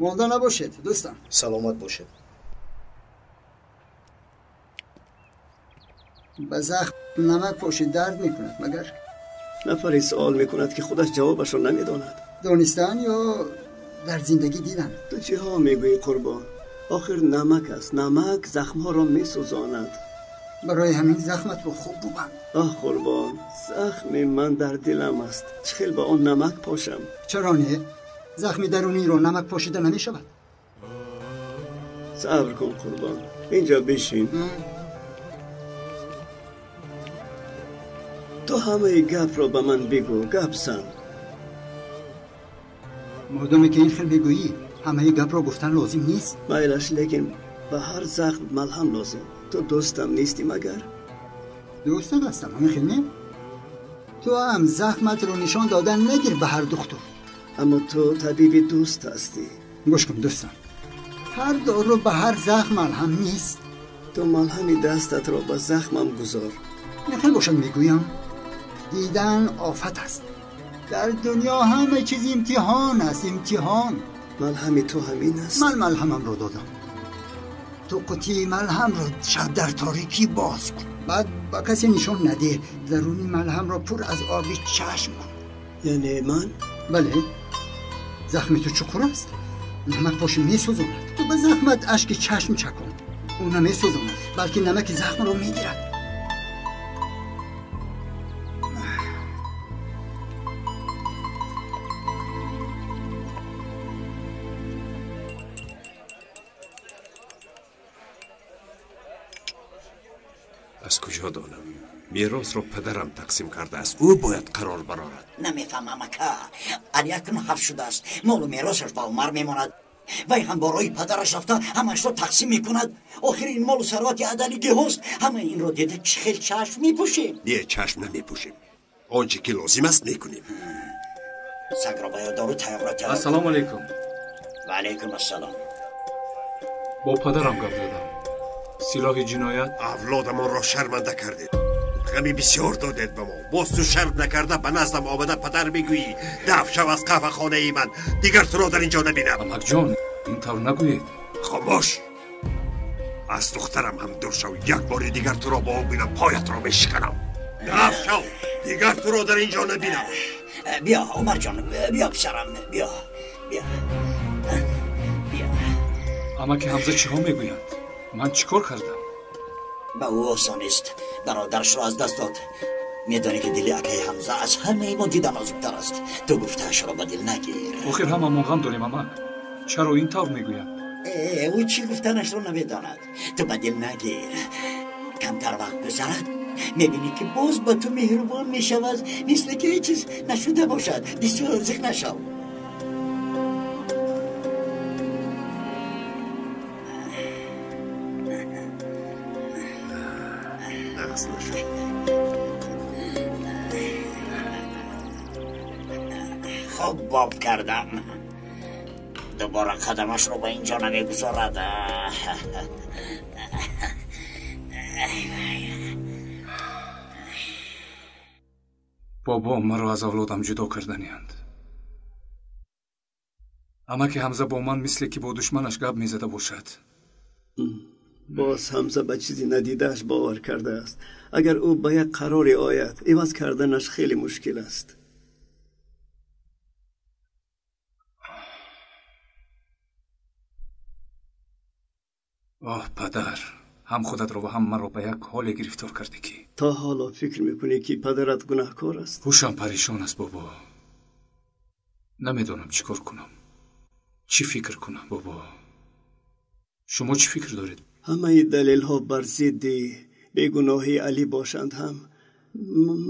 Монда набошед, дӯстам. Саломат бошед. Ба захм намак пошид дард мекунад, магар? Нафаре суол мекунад, ки худаш ҷавобашро намедонад. Донистан ё дар зиндагӣ дидан? Ту чиҳо мегӯӣ, қурбон? Охир намак аст. Намак захмҳоро месӯзонад. Барои ҳамин захматро хуб бубанд. Оҳ, қурбон, захми ман дар дилам аст. Чӣ хел ба он намак пошам? Чаро не? Захми даруниро намак пошида намешавад. Сабр кун, қурбон, инҷо бишин. Ту ҳамаи гапро ба ман бигӯ, гап зан. Модоме ки ин хел мегӯӣ, ҳамаи гапро гуфтан лозим нест. Майлаш, лекин ба ҳар захм малҳам лозим. Ту дӯстам нестӣ магар? Дӯстат ҳастам, ҳамин хел не? Ту ҳам захматро нишон додан нагир ба ҳар духтур. Аммо ту табиби дӯст ҳастӣ. Гӯш кун, дӯстам, ҳар дору ба ҳар захм малҳам нест. Ту малҳами дастатро ба захмам гузор. Нахел бошад, мегӯям, дидан офат аст. Дар дунё ҳама чиз имтиҳон аст, имтиҳон. Малҳами ту ҳамин аст? Ман малҳамамро додам. Ту қутии малҳамро шаб дар торикӣ боз кун, баъд ба касе нишон надеҳ. Даруни малҳамро пур аз оби чашм кун. Яъне ман? Бале, захми ту чуқур аст. Намак поши месӯзонад. Ту ба захмат ашки чашм чакон. Ӯ намесӯзонад, балки намаки захмро мегирад. Аз куҷо донам? Меросро падарам тақсим кардааст. Ӯ бояд қарор барорад. Намефаҳмам, ака. Али акнун ҳафт шудааст. Молу меросаш ба Умар мемонад. Вай ҳам борои падараш рафта ҳамаашро тақсим мекунад. Охир ин молу сарвати адалигиҳост. Ҳамаи инро дида чӣ хел чашм мепӯшем? Не, чашм намепӯшем. Он чӣ ки лозим аст мекунем. Сагро ба ёд дору таёқро тайёр. Ассалому алайкум. Ва алайкум ассалом. Бо падарам гап задам. Силоҳи ҷиноят авлодамонро шарманда кардед. Ғами бисёр додед ба мо. Боз ту шарм накарда ба наздам омада падар мегӯӣ. Даф шав аз қаҳвахонаи ман, дигар туро дар инҷо набинам. Амакҷон, ин тавр нагӯед. Хомӯш! Аз духтарам ҳам дур шав. Як бори дигар туро бо ӯ бинам, поятро мешиканам. Даф шав, дигар туро дар инҷо набинам. Биё, Умарҷон, биё писарам, биё, биё. Амаки Ҳамза чиҳо мегӯянд? Ман чӣ кор кардам? Ба ӯ осон нест. Бародарашро аз даст дод. Медонӣ ки дили акаи Ҳамза аз ҳамаи мо дида нозуктар аст. Ту гуфтаашро ба дил нагир. Охир ҳамамон ғам дорем, амак. Чаро ин тавр мегӯяд? Ӯ чӣ гуфтанашро намедонад. Ту ба дил нагир. Камтар вақт гузарад, мебинӣ ки боз ба ту меҳрубон мешавад, мисле ки ҳеҷ чиз нашуда бошад. Бисёр зиқ нашав. Хуб боб кардам. Дубора қадамашро ба инҷо намегузорад. Бобо маро аз авлодам ҷудо карданианд. Амаки Ҳамза бо ман мисле ки бо душманаш гап мезада бошад. Боз Ҳамза ба чизи надидааш бовар кардааст. Агар ӯ ба як қароре ояд, иваз карданаш хеле мушкил аст. Оҳ, падар, ҳам худатро ва ҳам маро ба як ҳоле гирифтор кардӣ ки то ҳоло фикр мекунӣ ки падарат гунаҳкор аст. Ҳушам паришон аст, бобо. Намедонам чӣ кор кунам, чӣ фикр кунам, бобо. Шумо чӣ фикр доред? Ҳамаи далелҳо бар зидди бегуноҳии Алӣ бошанд ҳам,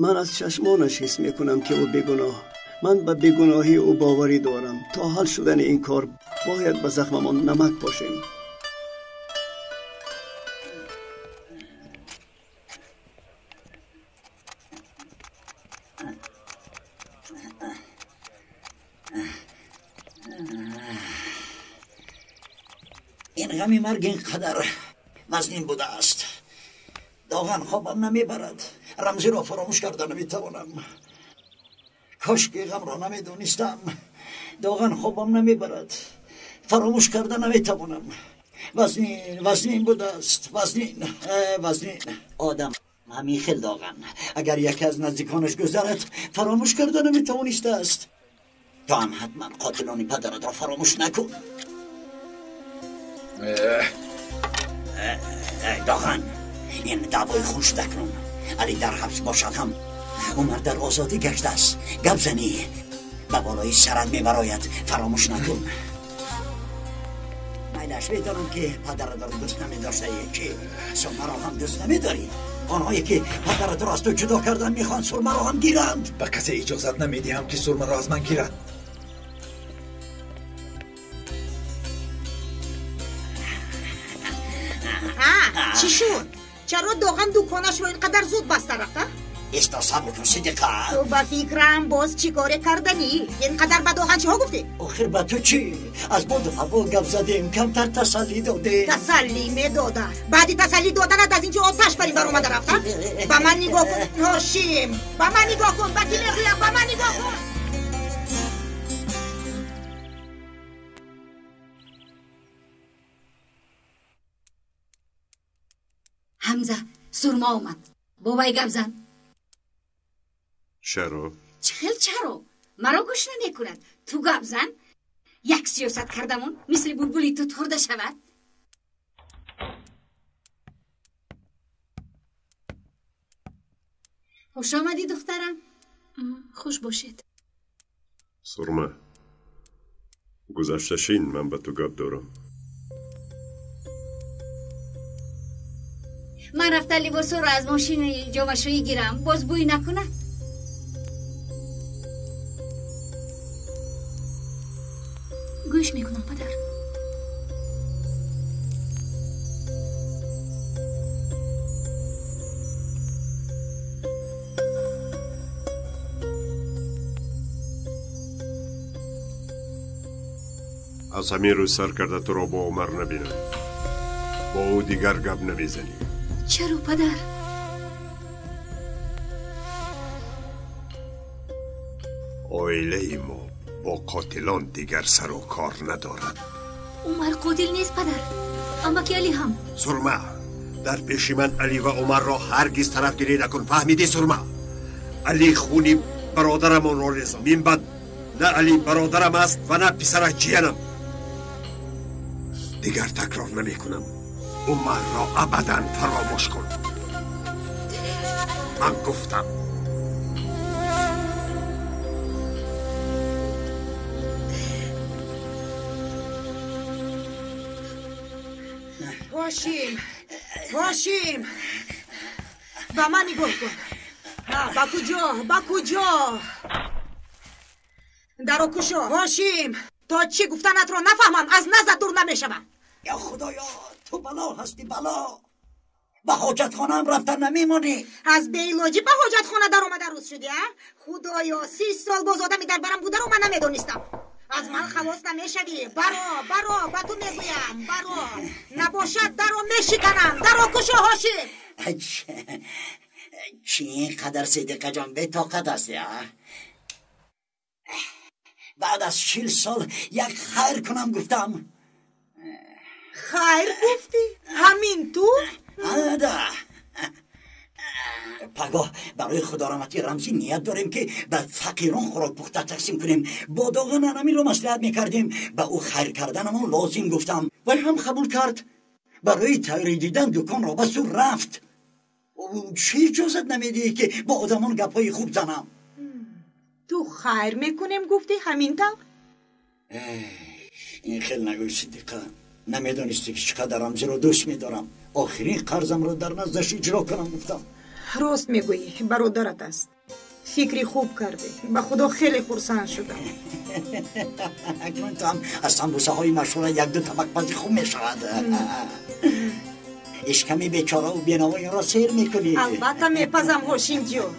ман аз чашмонаш ҳис мекунам ки ӯ бегуноҳ. Ман ба бегуноҳии ӯ боварӣ дорам. То ҳал шудани ин кор бояд ба захмамон намак пошем. Ин ғами марг ин қадар вазнин будааст. Доған хобам намебарад. Рамзиро фаромӯш карда наметавонам. Кошки ғамро намедонистам. Доған хобам намебарад. Фаромӯш карда наметавонам. Вазнин, вазнин будааст. Вазнин, вазнин. Одам ҳамин хел доған. Агар яке аз наздиконаш гузарад, фаромӯш карда наметавонистааст. Ту ҳам ҳатман қотилони падаратро фаромӯш накун. Доған, ин даъвои хун шуда кунун. Али дар ҳабс бошад ҳам, Умар дар озодӣ гаштааст. Гап занӣ ба болои сарат мебарояд. Фаромӯш накун. Майлаш, медонам ки падаратро дӯст намедоштаӣ, ки Сурмаро ҳам дӯст намедорӣ. Онҳое ки падаратро аз ту ҷудо кардан мехоҳанд, Сурмаро ҳам гиранд. Ба касе иҷозат намедиҳам ки Сурмаро аз ман гирад. Чӣ шуд? Чаро Доған дуконашро ин қадар зуд баста рафта? Исто, сабр кун, Сидиқа. Ту ба фикрам боз чӣ коре карданӣ? Ин қадар ба Доған чиҳо гуфтӣ? Охир ба ту чӣ? Аз боду ҳаво гап задем, камтар тасаллӣ додем. Тасаллӣ медодааст. Баъди тасаллӣ доданат аз ин ҷо оташ бар ин бар омада рафта? Ба ман нигоҳ кун, Ҳошим. Ба ман нигоҳ кун, ба кӣ мегӯям? Ба ман нигоҳ кун. Ҳамза, Сурма омад. Бо вай гап зан. Чаро? Чӣ хел чаро? Маро гӯш намекунад. Ту гап зан. Як сиёсат кардамон мисли булбули тут хӯрда шавад. Хуш омадӣ, духтарам. Хуш бошед. Сурма, гузашта шин, ман ба ту гап дорам. Ман рафта либосҳоро аз мошини ҷомашӯӣ гирам, боз бӯй накунад. Гӯш мекунам, падар. Аз ҳамин рӯз сар карда туро бо Умар набинам. Бо ӯ дигар гап намезанӣ. Чаро, падар? Оилаи мо бо қотилон дигар сару кор надорад. Умар қотил нест, падар. Амаки Али ҳам. Сурма, дар пеши ман Али ва Умарро ҳаргиз тарафгирӣ накун. Фаҳмидӣ, Сурма? Али хуни бародарамонро резон. Мин баъд на Али бародарам аст ва на писараш ҷиянам. Дигар такрор намекунам. Умарро абадан фаромӯш кун. Ман гуфтам. Ҳошим, Ҳошим, ба ман нигоҳ кун. Ба куҷо, ба куҷо? Даро кушо, Ҳошим. То чӣ гуфтанатро нафаҳмам, аз назар дур намешавам. Ё худоё, ту бало ҳастӣ, бало. Ба ҳоҷатхонаам рафта намемонӣ. Аз беилоҷӣ ба ҳоҷатхона даромада рӯз шудӣ, а? Худоё, 30 сол боз одами дар барам бударо ман намедонистам. Аз ман халос намешавӣ. Баро, баро, ба ту мегӯям, баро. Набошад даро мешиканам. Даро кушо, Ҳошим. Чӣ қадар Сидиқаҷон бетоқат ҳастӣ, а? Баъд аз 40 сол як хайр кунам гуфтам. Хайр гуфтӣ? Ҳамин ту? Да. Пагоҳ барои худорамати Рамзӣ ният дорем, ки ба фақирон хӯрок пухта тақсим кунем. Бо доған ҳаминро маслиҳат мекардем. Ба ӯ хайр карданамон лозим гуфтам. Вай ҳам қабул кард. Барои тайёрӣ дидан дуконро басту рафт. Чӣ иҷозат намедиҳӣ, ки бо одамон гапҳои хуб занам? Ту хайр мекунем гуфтӣ, ҳамин тавр? Ин хел нагӯй, Сидиқа. Намедонистӣ, ки чӣ қадар Рамзиро дӯст медорам. Охирин қарзамро дар наздаш иҷро кунам гуфтам. Рост мегӯӣ, бародарат аст. Фикри хуб кардӣ. Ба худо хеле хурсанд шудам. Акнун ту ҳам аз самбусаҳои машҳура як-ду табақпази хуб мешавад. Ишками бечораву бенавоёнро сер мекунӣ. Албатта мепазам, Ҳошимҷон,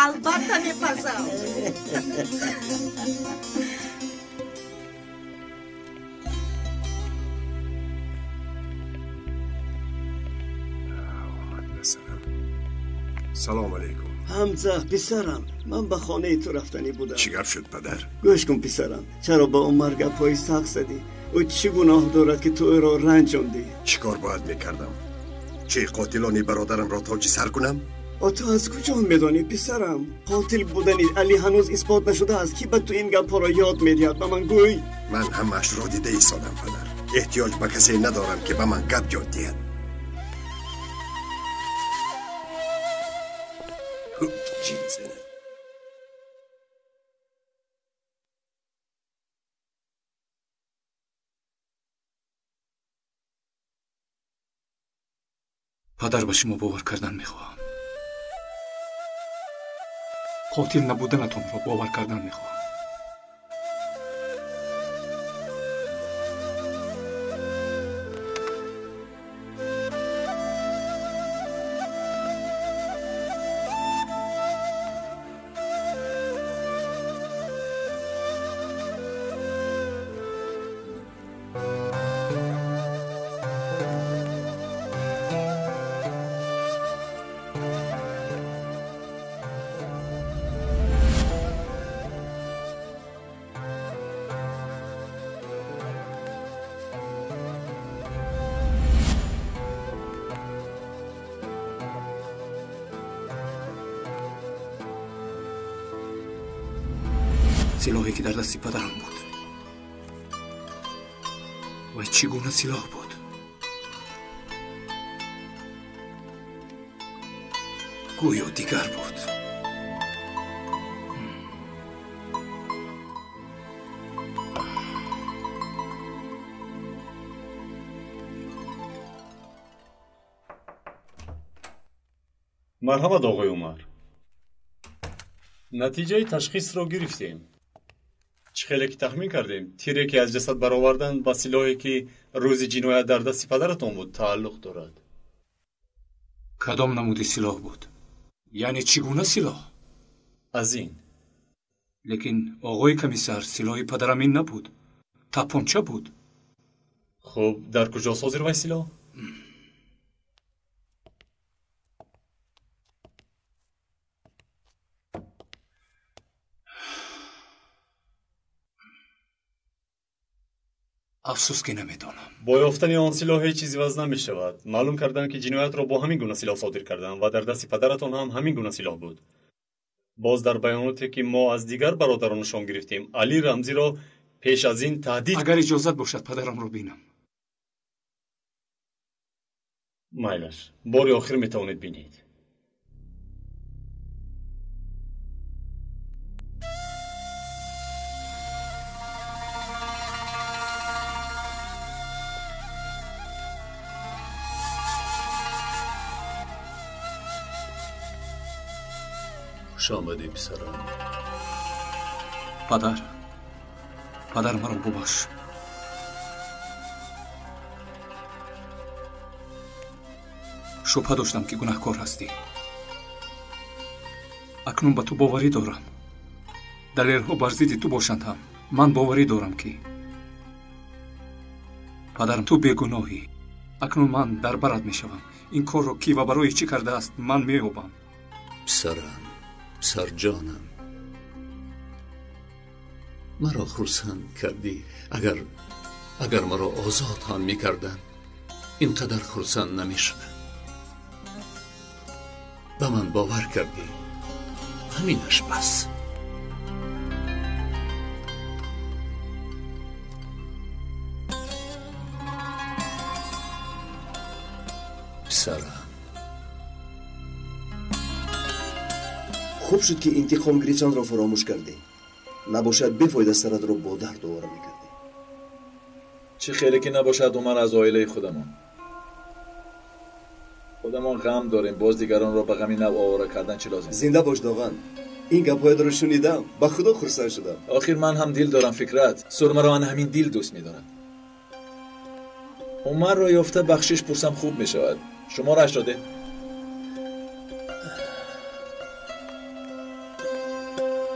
албатта мепазам. Салом алейкум. Ҳамза, писарам, ман ба хонаи ту рафтанӣ будам. Чӣ гап шуд, падар? Гӯш кун, писарам, чаро ба Умар гапҳои сахт задӣ? Ӯ чӣ гуноҳ дорад, ки ту ӯро ранҷондӣ? Чӣ кор бояд мекардам? Чӣ, қотилони бародарамро тоҷи сар кунам? Ту аз куҷо медонӣ, писарам? Қотил будани Али ҳанӯз исбот нашудааст. Кӣ ба ту ин гапҳоро ёд медиҳад? Ба ман гӯй. Ман ҳамаашро дида истодам, падар. Эҳтиёҷ ба касе надорам, ки ба ман гап ёд диҳад. Падар, ба шумо бовар кардан мехоҳам. Қотил набуданатонро бовар кардан мехоҳам. Силоҳе, ки дар дасти падарам буд. Вай чӣ гуна силоҳ буд? Гӯё дигар буд. Марҳамат, оғои Умар. Натиҷаи ташхисро гирифтем. Чӣ хеле ки тахмин кардем, тире, ки аз ҷасад баровардан, ба силоҳе, ки рӯзи ҷиноят дар дасти падаратон буд, тааллуқ дорад. Кадом намуди силоҳ буд? Яъне чӣ гуна силоҳ? Аз ин. Лекин, оғои комиссар, силоҳи падарам ин набуд, тапонча буд. Хуб, дар куҷо созир вай силоҳ? Афсӯс, ки намедонам. Бо ёфтани он силоҳ ҳеҷ чиз иваз намешавад. Маълум карданд, ки ҷиноятро бо ҳамин гуна силоҳ содир карданд ва дар дасти падаратон ҳам ҳамин гуна силоҳ буд. Боз дар баёноте, ки мо аз дигар бародаронашон гирифтем, Али Рамзиро пеш аз ин таҳдид. Агар иҷозат бошад, падарамро бинам. Майлаш, бори охир метавонед бинед. Хуш омадӣ, писарам. Падар, падар, маро бубахш. Шубҳа доштам, ки гунаҳкор ҳастӣ. Акнун ба ту боварӣ дорам. Далелҳо бар зидди ту бошанд ҳам, ман боварӣ дорам, ки падарам, ту бегуноҳӣ. Акнун ман дар барат мешавам. Ин корро кӣ ва барои чӣ кардааст, ман меёбам. Писарам, писарҷонам, маро хурсанд кардӣ. Агар маро озод ҳам мекарданд, ин қадар хурсанд намешудам. Ба ман бовар кардӣ, ҳаминаш бас. Писарам, хуб шуд, ки интиқом гирифтанро фаромӯш кардӣ. Набошад, бефоида саратро бо дард овора мекардӣ. Чӣ хеле ки набошад, Умар аз оилаи худамон. Худамон ғам дорем, боз дигаронро ба ғами нав овора кардан чӣ лозим? Зинда бош, Доған. Ин гапҳоятро шунидам, ба худо хурсанд шудам. Охир ман ҳам дил дорам, Фикрат. Сурмаро ан ҳамин дил дӯст медорад. Умарро ёфта бахшиш пурсам хуб мешавад. Шуморааш доде?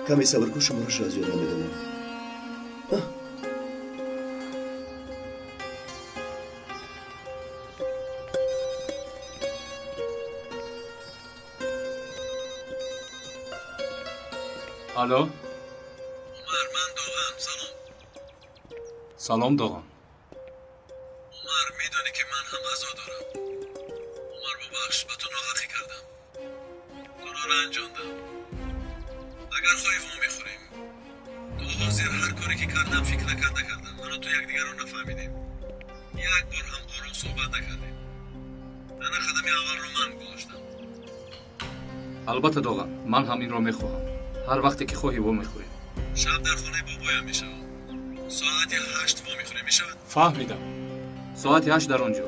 Каме сабр кун, шуморашро аз ёд намедонам. Алло? Умар, ман Доған, салом. Салом, Доған. Умар, медонӣ ки ман ҳам азо дорам. Умар, бубахш, ба ту ноҳақӣ кардам. Туро ранҷондам. Агар хоҳӣ во мехӯрем. То ҳозир ҳар коре ки кардам фикр накарда кардам. Ману ту якдигарро нафаҳмидем. Як бор ҳам ором суҳбат накардем. Ана қадами аввалро ман гузоштам. Албатта, Доған, ман ҳам инро мехоҳам. Ҳар вақте ки хоҳӣ во мехӯрем. Шаб дар хонаи бобоям мешавам. Соати 8 во мехӯрем, мешавад? Фаҳмидам. Соати 8 дар он ҷо.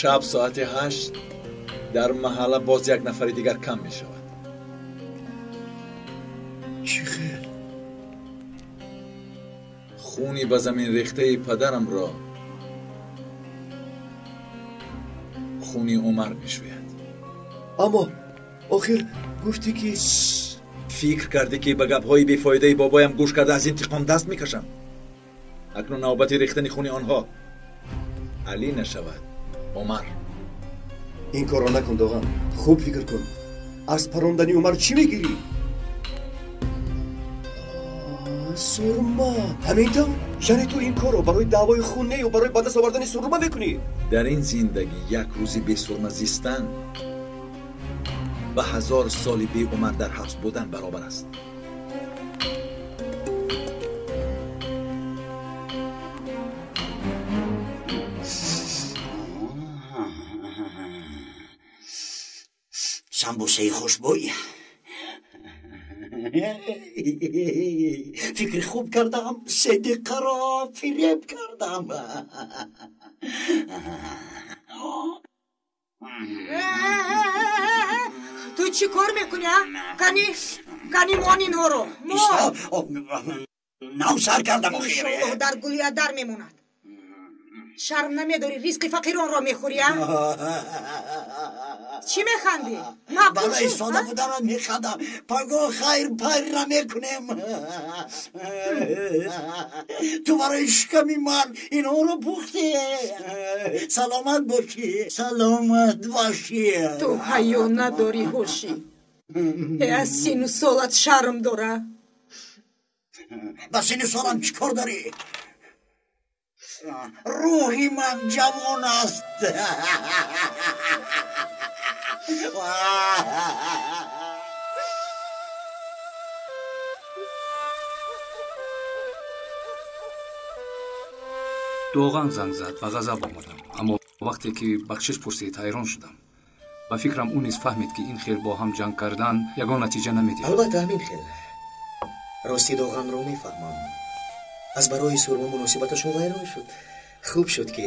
Шаб соати 8 дар маҳалла боз як нафари дигар кам мешавад. Чӣ хел? Хуни ба замин рехтаи падарамро хуни Умар мешӯяд. Аммо охир гуфтӣ ки фикр кардӣ ки ба гапҳои бефоидаи бобоям гӯш карда аз интиқом даст мекашам. Акнун навбати рехтани хуни онҳо Алӣ нашавад, Умар. Ин корро накун, Доған. Хуб фикр кун. Аз парондани Умар чӣ мегирӣ? Сурма. Ҳамин тавр? Яъне ту ин корро барои даъвои хун не ё барои ба даст овардани сурма мекунӣ? Дар ин зиндагӣ як рӯзи бесурма зистан ба 1000 соли бе Умар дар ҳабс будан баробар аст. Самбусаи хушбӯй. Фикри хуб кардам, Сидиқаро фиреб кардам. Ту чӣ кор мекунӣ, а? Кани, кани мон инҳоро. Нав сар кардам охир. Иншоллоҳ дар гулия дар мемонад. Шарм намедорӣ, ризқи фақиронро мехӯрӣ, а? Чӣ механдӣ? Барои сода буданат механдам. Пагоҳ хайр пайра мекунем. Ту барои шиками ман инҳоро пухтӣ. Саломат бошӣ, саломат бошӣ. Ту ҳаё надорӣ, ҳошӣ. Аз сину солат шарм дора. Ба сину солам чӣ кор дорӣ? Рӯҳи ман ҷавон аст. Доған занг зад ва ғазаб омадам, аммо вақте ки бахшиш пурсид ҳайрон шудам. Ба фикрам ӯ низ фаҳмид, ки ин хел бо ҳам ҷанг кардан ягон натиҷа намедиҳад. Албатта ҳамин хел. Рости Доғанро мефаҳмам. Аз барои сурма муносибаташон вайрон шуд. Хуб шуд, ки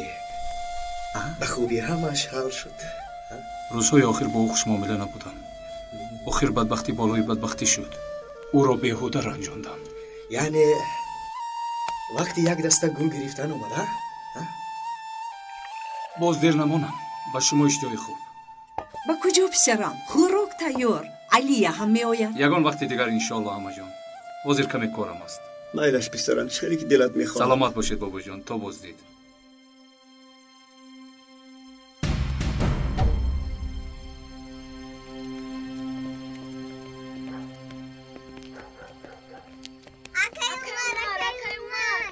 ба хубӣ ҳамааш ҳал шуд. Рӯзҳои охир бо ӯ хушмуомила набудам. Охир бадбахтӣ болои бадбахтӣ шуд. Ӯро беҳуда ранҷондам. Яъне вақти як даста гул гирифтан омада? Боз дер намонам. Ба шумо иштиҳои хуб. Ба куҷо, писарам? Хӯрок тайёр. Алия ҳам меояд. Ягон вақти дигар иншоалло, амаҷон. Ҳозир каме корам аст. Майлаш, писарам, чӣ хеле ки дилат мехоҳад. Саломат бошед, бобоҷон. То боздид.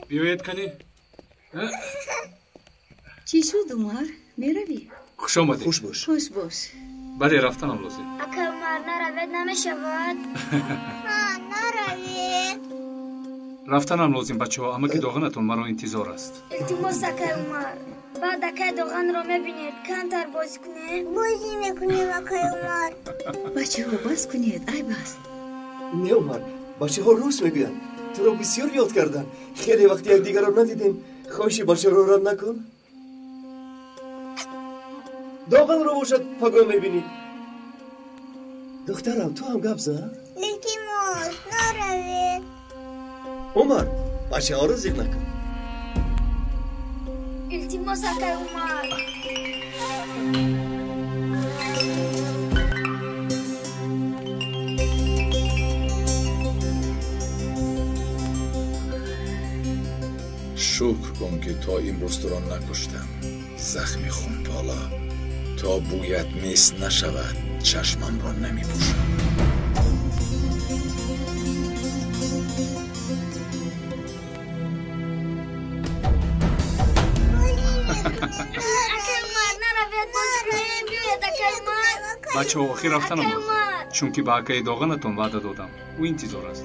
Биёед, кани. Чӣ шуд, Умар? Меравӣ? Хуш омадед. Хуш бош. Хуш бош. Бале, рафтанам лозим. Ака Умар, наравед намешавад. Наравед. Рафтанам лозим, бачаҳо. Амаки Доғанатон маро интизор аст. Илтимос, акай Умар. Баъд акай Доғанро мебинед. Камтар бозӣ кунем. Бозӣ мекунем, акай Умар. Бачаҳо, бас кунед, айб аст. Не, Умар, бачаҳо рост мегӯянд. Туро бисёр ёд кардам. Хеле вақти якдигарро надидем. Хоҳиши бачаро рад накун. Доғанро бошад пагоҳ мебинӣ. Духтарам, ту ҳам гап зан. Илтимос, наравед. Умар, бачаҳоро зиқ накун. Илтимос, акай Умар. Шукр кун, ки то имрӯз туро накуштам. Захми хунпола то бӯят нест нашавад, чашмамро намепӯшам. Бачаҳо, охир рафтанам лозим, чунки ба акаи Доғанатон ваъда додам. Ӯ интизор аст.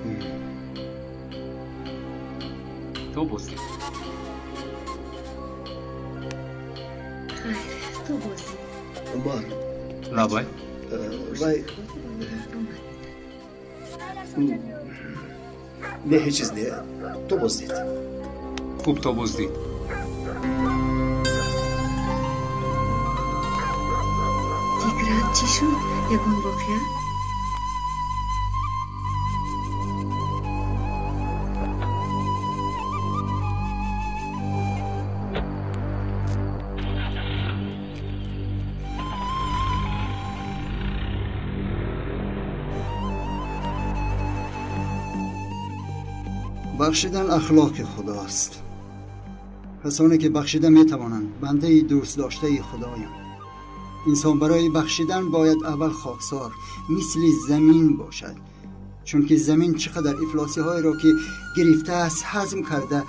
То боздид. Хайр, то боздид. Умар. Лабай. Вай. Не, ҳеҷ чиз не. То боздид. Хуб, то боздид. Фикрат, чӣ шуд? Ягон воқеа? Бахшидан ахлоқи худост. Касоне ки бахшида метавонанд, бандаи дӯстдоштаи худоянд. Инсон барои бахшидан бояд аввал хоксор, мисли замин бошад, чунки замин чӣ қадар ифлосиҳоеро ки гирифтааст ҳазм карда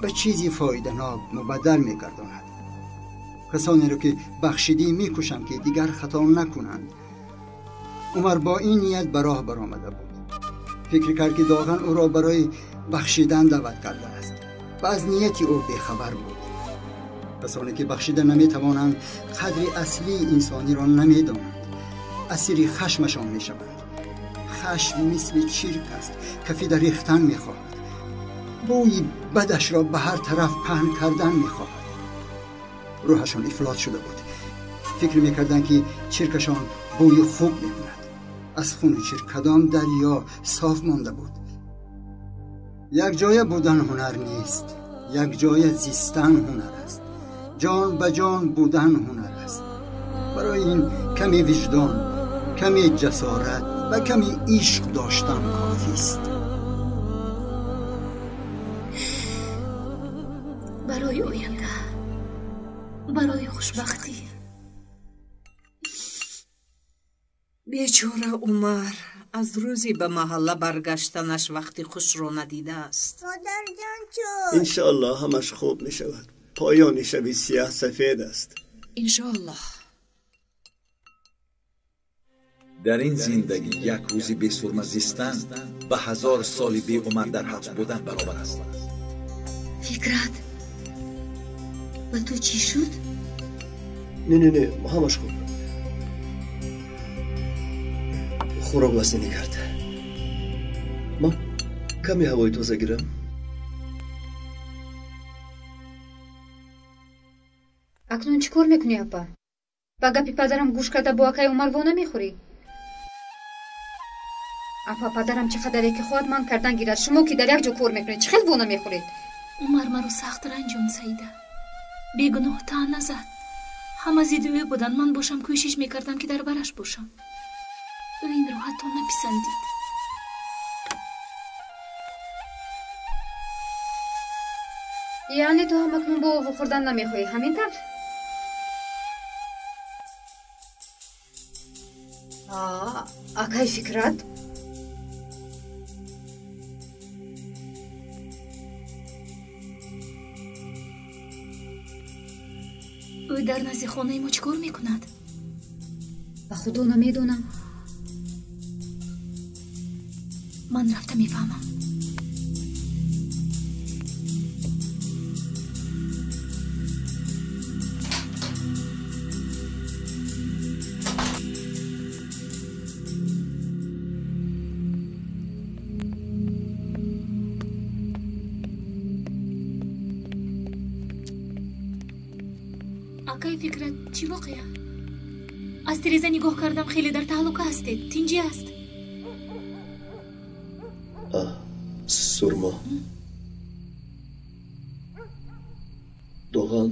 ба чизи фоиданок мубаддал мегардонад. Касонеро ки бахшидӣ мекушанд, ки дигар хато накунанд. Умар бо ин ният ба роҳ баромада буд. Фикр кард, ки Доған ӯро барои бахшидан даъват кардааст ва аз нияти ӯ бехабар буд. Касоне ки бахшида наметавонанд, қадри аслии инсониро намедонанд, асири хашмашон мешаванд. Хашм мисли чирк аст, кафида рехтан мехоҳад, бӯи бадашро ба ҳар тараф паҳн кардан мехоҳад. Рӯҳашон ифлос шуда буд. Фикр мекарданд, ки чиркашон бӯи хуб мекунад. Аз хуни чирк кадом дарё соф монда буд? Якҷоя будан ҳунар нест, якҷоя зистан ҳунар аст. Ҷон ба ҷон будан ҳунар аст. Барои ин каме виҷдон, каме ҷасорат ва каме ишқ доштан кофист. Барои оянда, барои хушбахтӣ. Бечора Умар аз рӯзи ба маҳалла баргаштанаш вақти хушро надидааст. Модарҷон, чӯ? Иншоаллоҳ ҳамаш хуб мешавад. Поёни шаби сиёҳ сафед аст. Иншоаллоҳ. Дар ин зиндагӣ як рӯзи бесурма зистан ба 1000 соли беумар дар ҳабс будан баробар аст. Фикрат, ба ту чӣ шуд? Не, не, не, ҳамаш хуб. Хӯрок вазнинӣ кард. Ман каме ҳавои тоза гирам. Акнун чӣ кор мекунӣ, апа? Ба гапи падарам гӯш карда бо акай Умар во намехӯрӣ? Апа, падарам чӣ қадаре ки хоҳад ман кардан гирад. Шумо ки дар як ҷо кор мекунед, чӣ хел во намехӯред? Умар маро сахт ранҷонд, Саида. Бегуноҳ таъна зад. Ҳама зидди ӯ буданд, ман бошам кӯшиш мекардам, ки дар бараш бошам. Ӯ инро ҳатто написандид. Яъне ту ҳам акнун бо ӯ вохӯрдан намехоҳӣ, ҳамин тавр? Акай Фикрат? Ӯ дар назди хонаи мо чӣ кор мекунад? Ба худо намедонам. Ман рафта мефаҳмам. Акай Фикрат, чӣ воқеа? Аз тиреза нигоҳ кардам, хеле дар таҳлука ҳастед. Тинҷӣ аст? Сурмо. Доған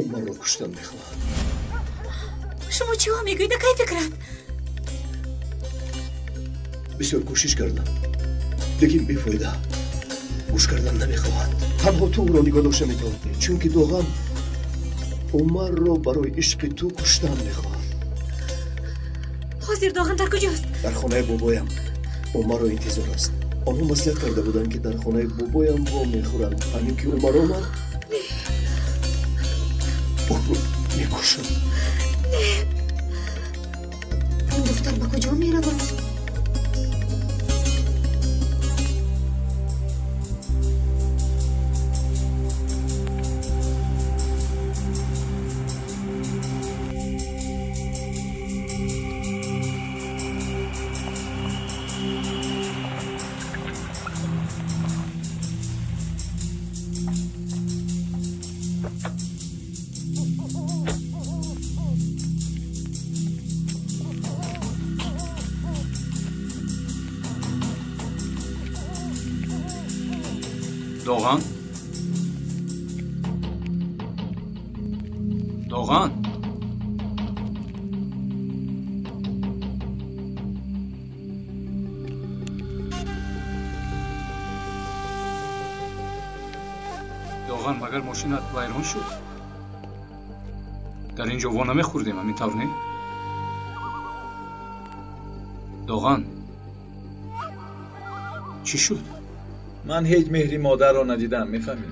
Умарро куштан мехоҳад. Шумо чиҳо мегӯед, акай Фикрат? Бисёр кӯшиш кардам, лекин бефоида. Гӯш кардан намехоҳад. Танҳо ту ӯро нигоҳ дошта метавонӣ, чунки Доған Умарро барои ишқи ту куштан мехоҳад. Ҳозир Доған дар куҷост? Дар хонаи бобоям. Умарро интизор аст. Онҳо маслиҳат карда буданд, ки дар хонаи бобоям во мехӯранд. Ҳамин ки Умар омад, ӯро мекушам. Ин духтар ба куҷо меравад? Доған? Доған? Доған, магар мошинат вайрон шуд? Дар ин ҷо во намехӯрдем, ҳамин тавр не? Доған, чӣ шуд? Ман ҳеҷ меҳри модарро надидам, мефаҳмӣ?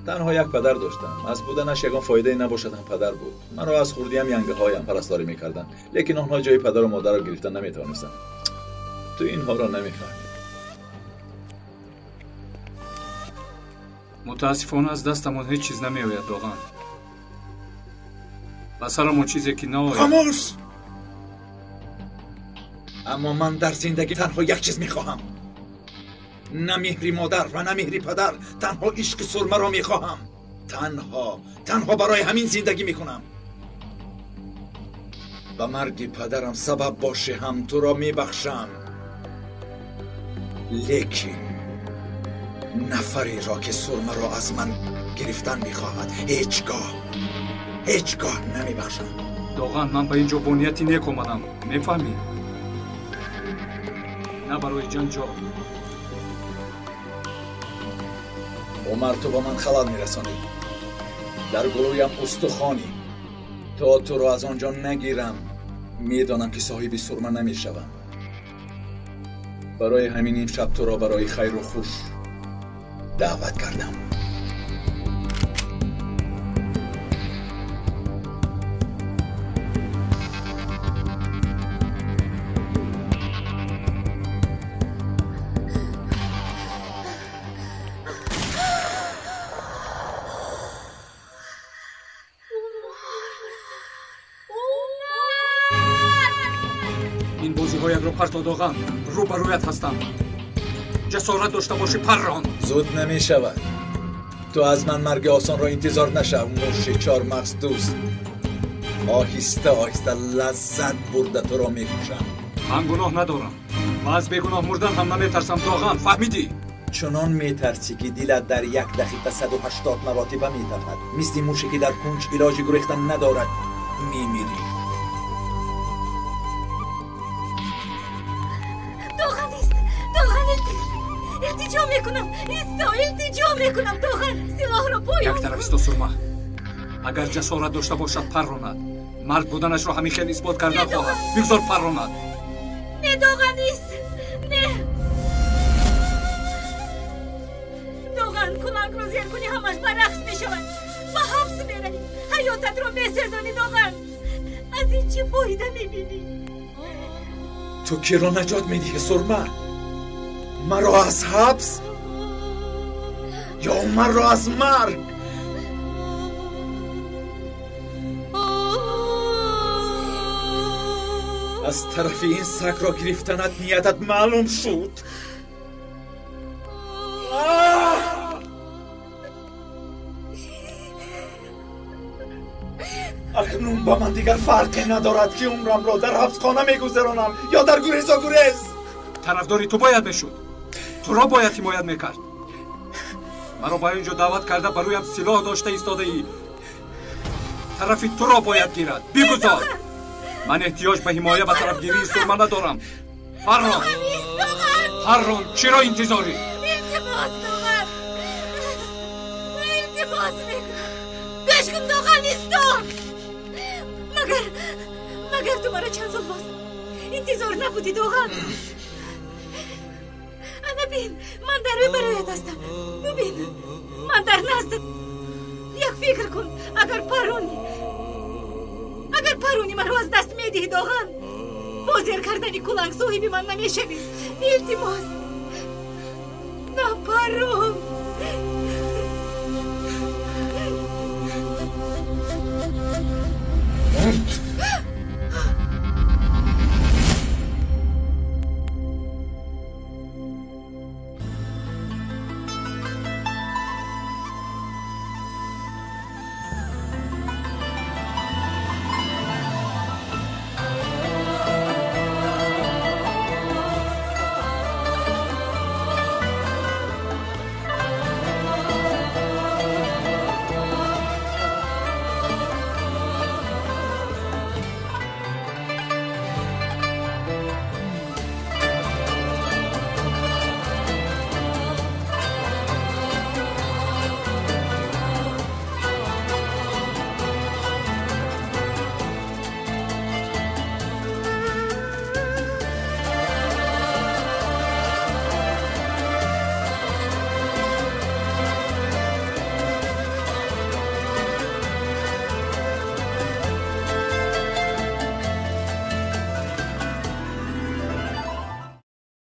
Танҳо як падар доштам. Аз буданаш ягон фоидае набошад ҳам падар буд. Маро аз хурдиам янгаҳоям парасторӣ мекарданд, лекин онҳо ҷои падару модарро гирифта наметавонистанд. Ту инҳоро намефаҳмӣ. Мутаассифона аз дастамон ҳеҷ чиз намеояд, Доған. Ба сарамон чизе ки наояд. Хомӯш! Аммо ман дар зиндагӣ танҳо як чиз мехоҳам. На меҳри модар ва на меҳри падар, танҳо ишқи Сурмаро мехоҳам. Танҳо барои ҳамин зиндагӣ мекунам. Ба марги падарам сабаб боше ҳам туро мебахшам. Лекин нафареро ки Сурмаро аз ман гирифтан мехоҳад, ҳеҷгоҳ намебахшам. Доған, ман ба ин ҷо бо нияти нек омадам, мефаҳмӣ? На барои ҷанҷол. Умар, ту ба ман халал мерасонӣ. Дар гулӯям устухонӣ. То туро аз он ҷо нагирам, медонам ки соҳиби Сурма намешавам. Барои ҳамин имшаб туро барои хайру хуш даъват кардам. Ин бозиҳоятро парто, Доған. Рӯ ба рӯят ҳастам. Ҷасорат дошта бошӣ, паррон. Зуд намешавад. Ту аз ман марги осонро интизор нашав, муши чормағз дӯст. Оҳиста оҳиста лаззат бурда туро мекушам. Ман гуноҳ надорам ва аз бегуноҳ мурдан ҳам наметарсам, Доған. Фаҳмидӣ? Чунон метарсӣ ки дилат дар як дақиқа 180 маротиба метапад. Мисли муше ки дар кунҷ илоҷи гурехтан надорад, мемирӣ. Доған ист, Доған, илтиҷо мекунам, исто, илтиҷо мекунам, Доған, силоҳро поён. Як тараф исто, Сурма. Агар ҷасорат дошта бошад, парронад. Мард буданашро ҳамин хел исбот кардан хоҳад. Бигзор парронад. Не, Доған, ист, не. Доған, кулангро зер кунӣ, ҳамаш ба рақс мешавад. Ба ҳабс меравӣ, ҳаётатро месезонӣ, Доған. Аз ин чӣ фоида мебинӣ? Ту киро наҷот медиҳӣ, Сурма? Маро аз ҳабс ё маро аз марг? Аз тарафи ин сагро гирифтанат ниятат маълум шуд. Акнун ба ман дигар фарқе надорад ки умрамро дар ҳабсхона мегузаронам ё дар гурезогурез. Тарафдори ту бояд мешуд, туро бояд ҳимоят мекард. Маро ба ин ҷо даъват карда ба рӯям силоҳ дошта истодаӣ. Тарафи туро бояд гирад. Бигузор. Ман эҳтиёҷ ба ҳимоя ва тарафгирии Сурма надорам. Паррон, паррон, чиро интизорӣ? Илтимос, Доған, илтимос мекунам, гӯш кун, Доған, исто. Магар ту маро чанд сол боз интизор набудӣ, Доған? Ана бин, ман дар рӯ бароят ҳастам. Бубин, ман дар наздат. Як фикр кун, агар парони маро аз даст медиҳӣ, Доған, бо зер кардани куланг соҳиби ман намешавӣ. Илтимос, напарон.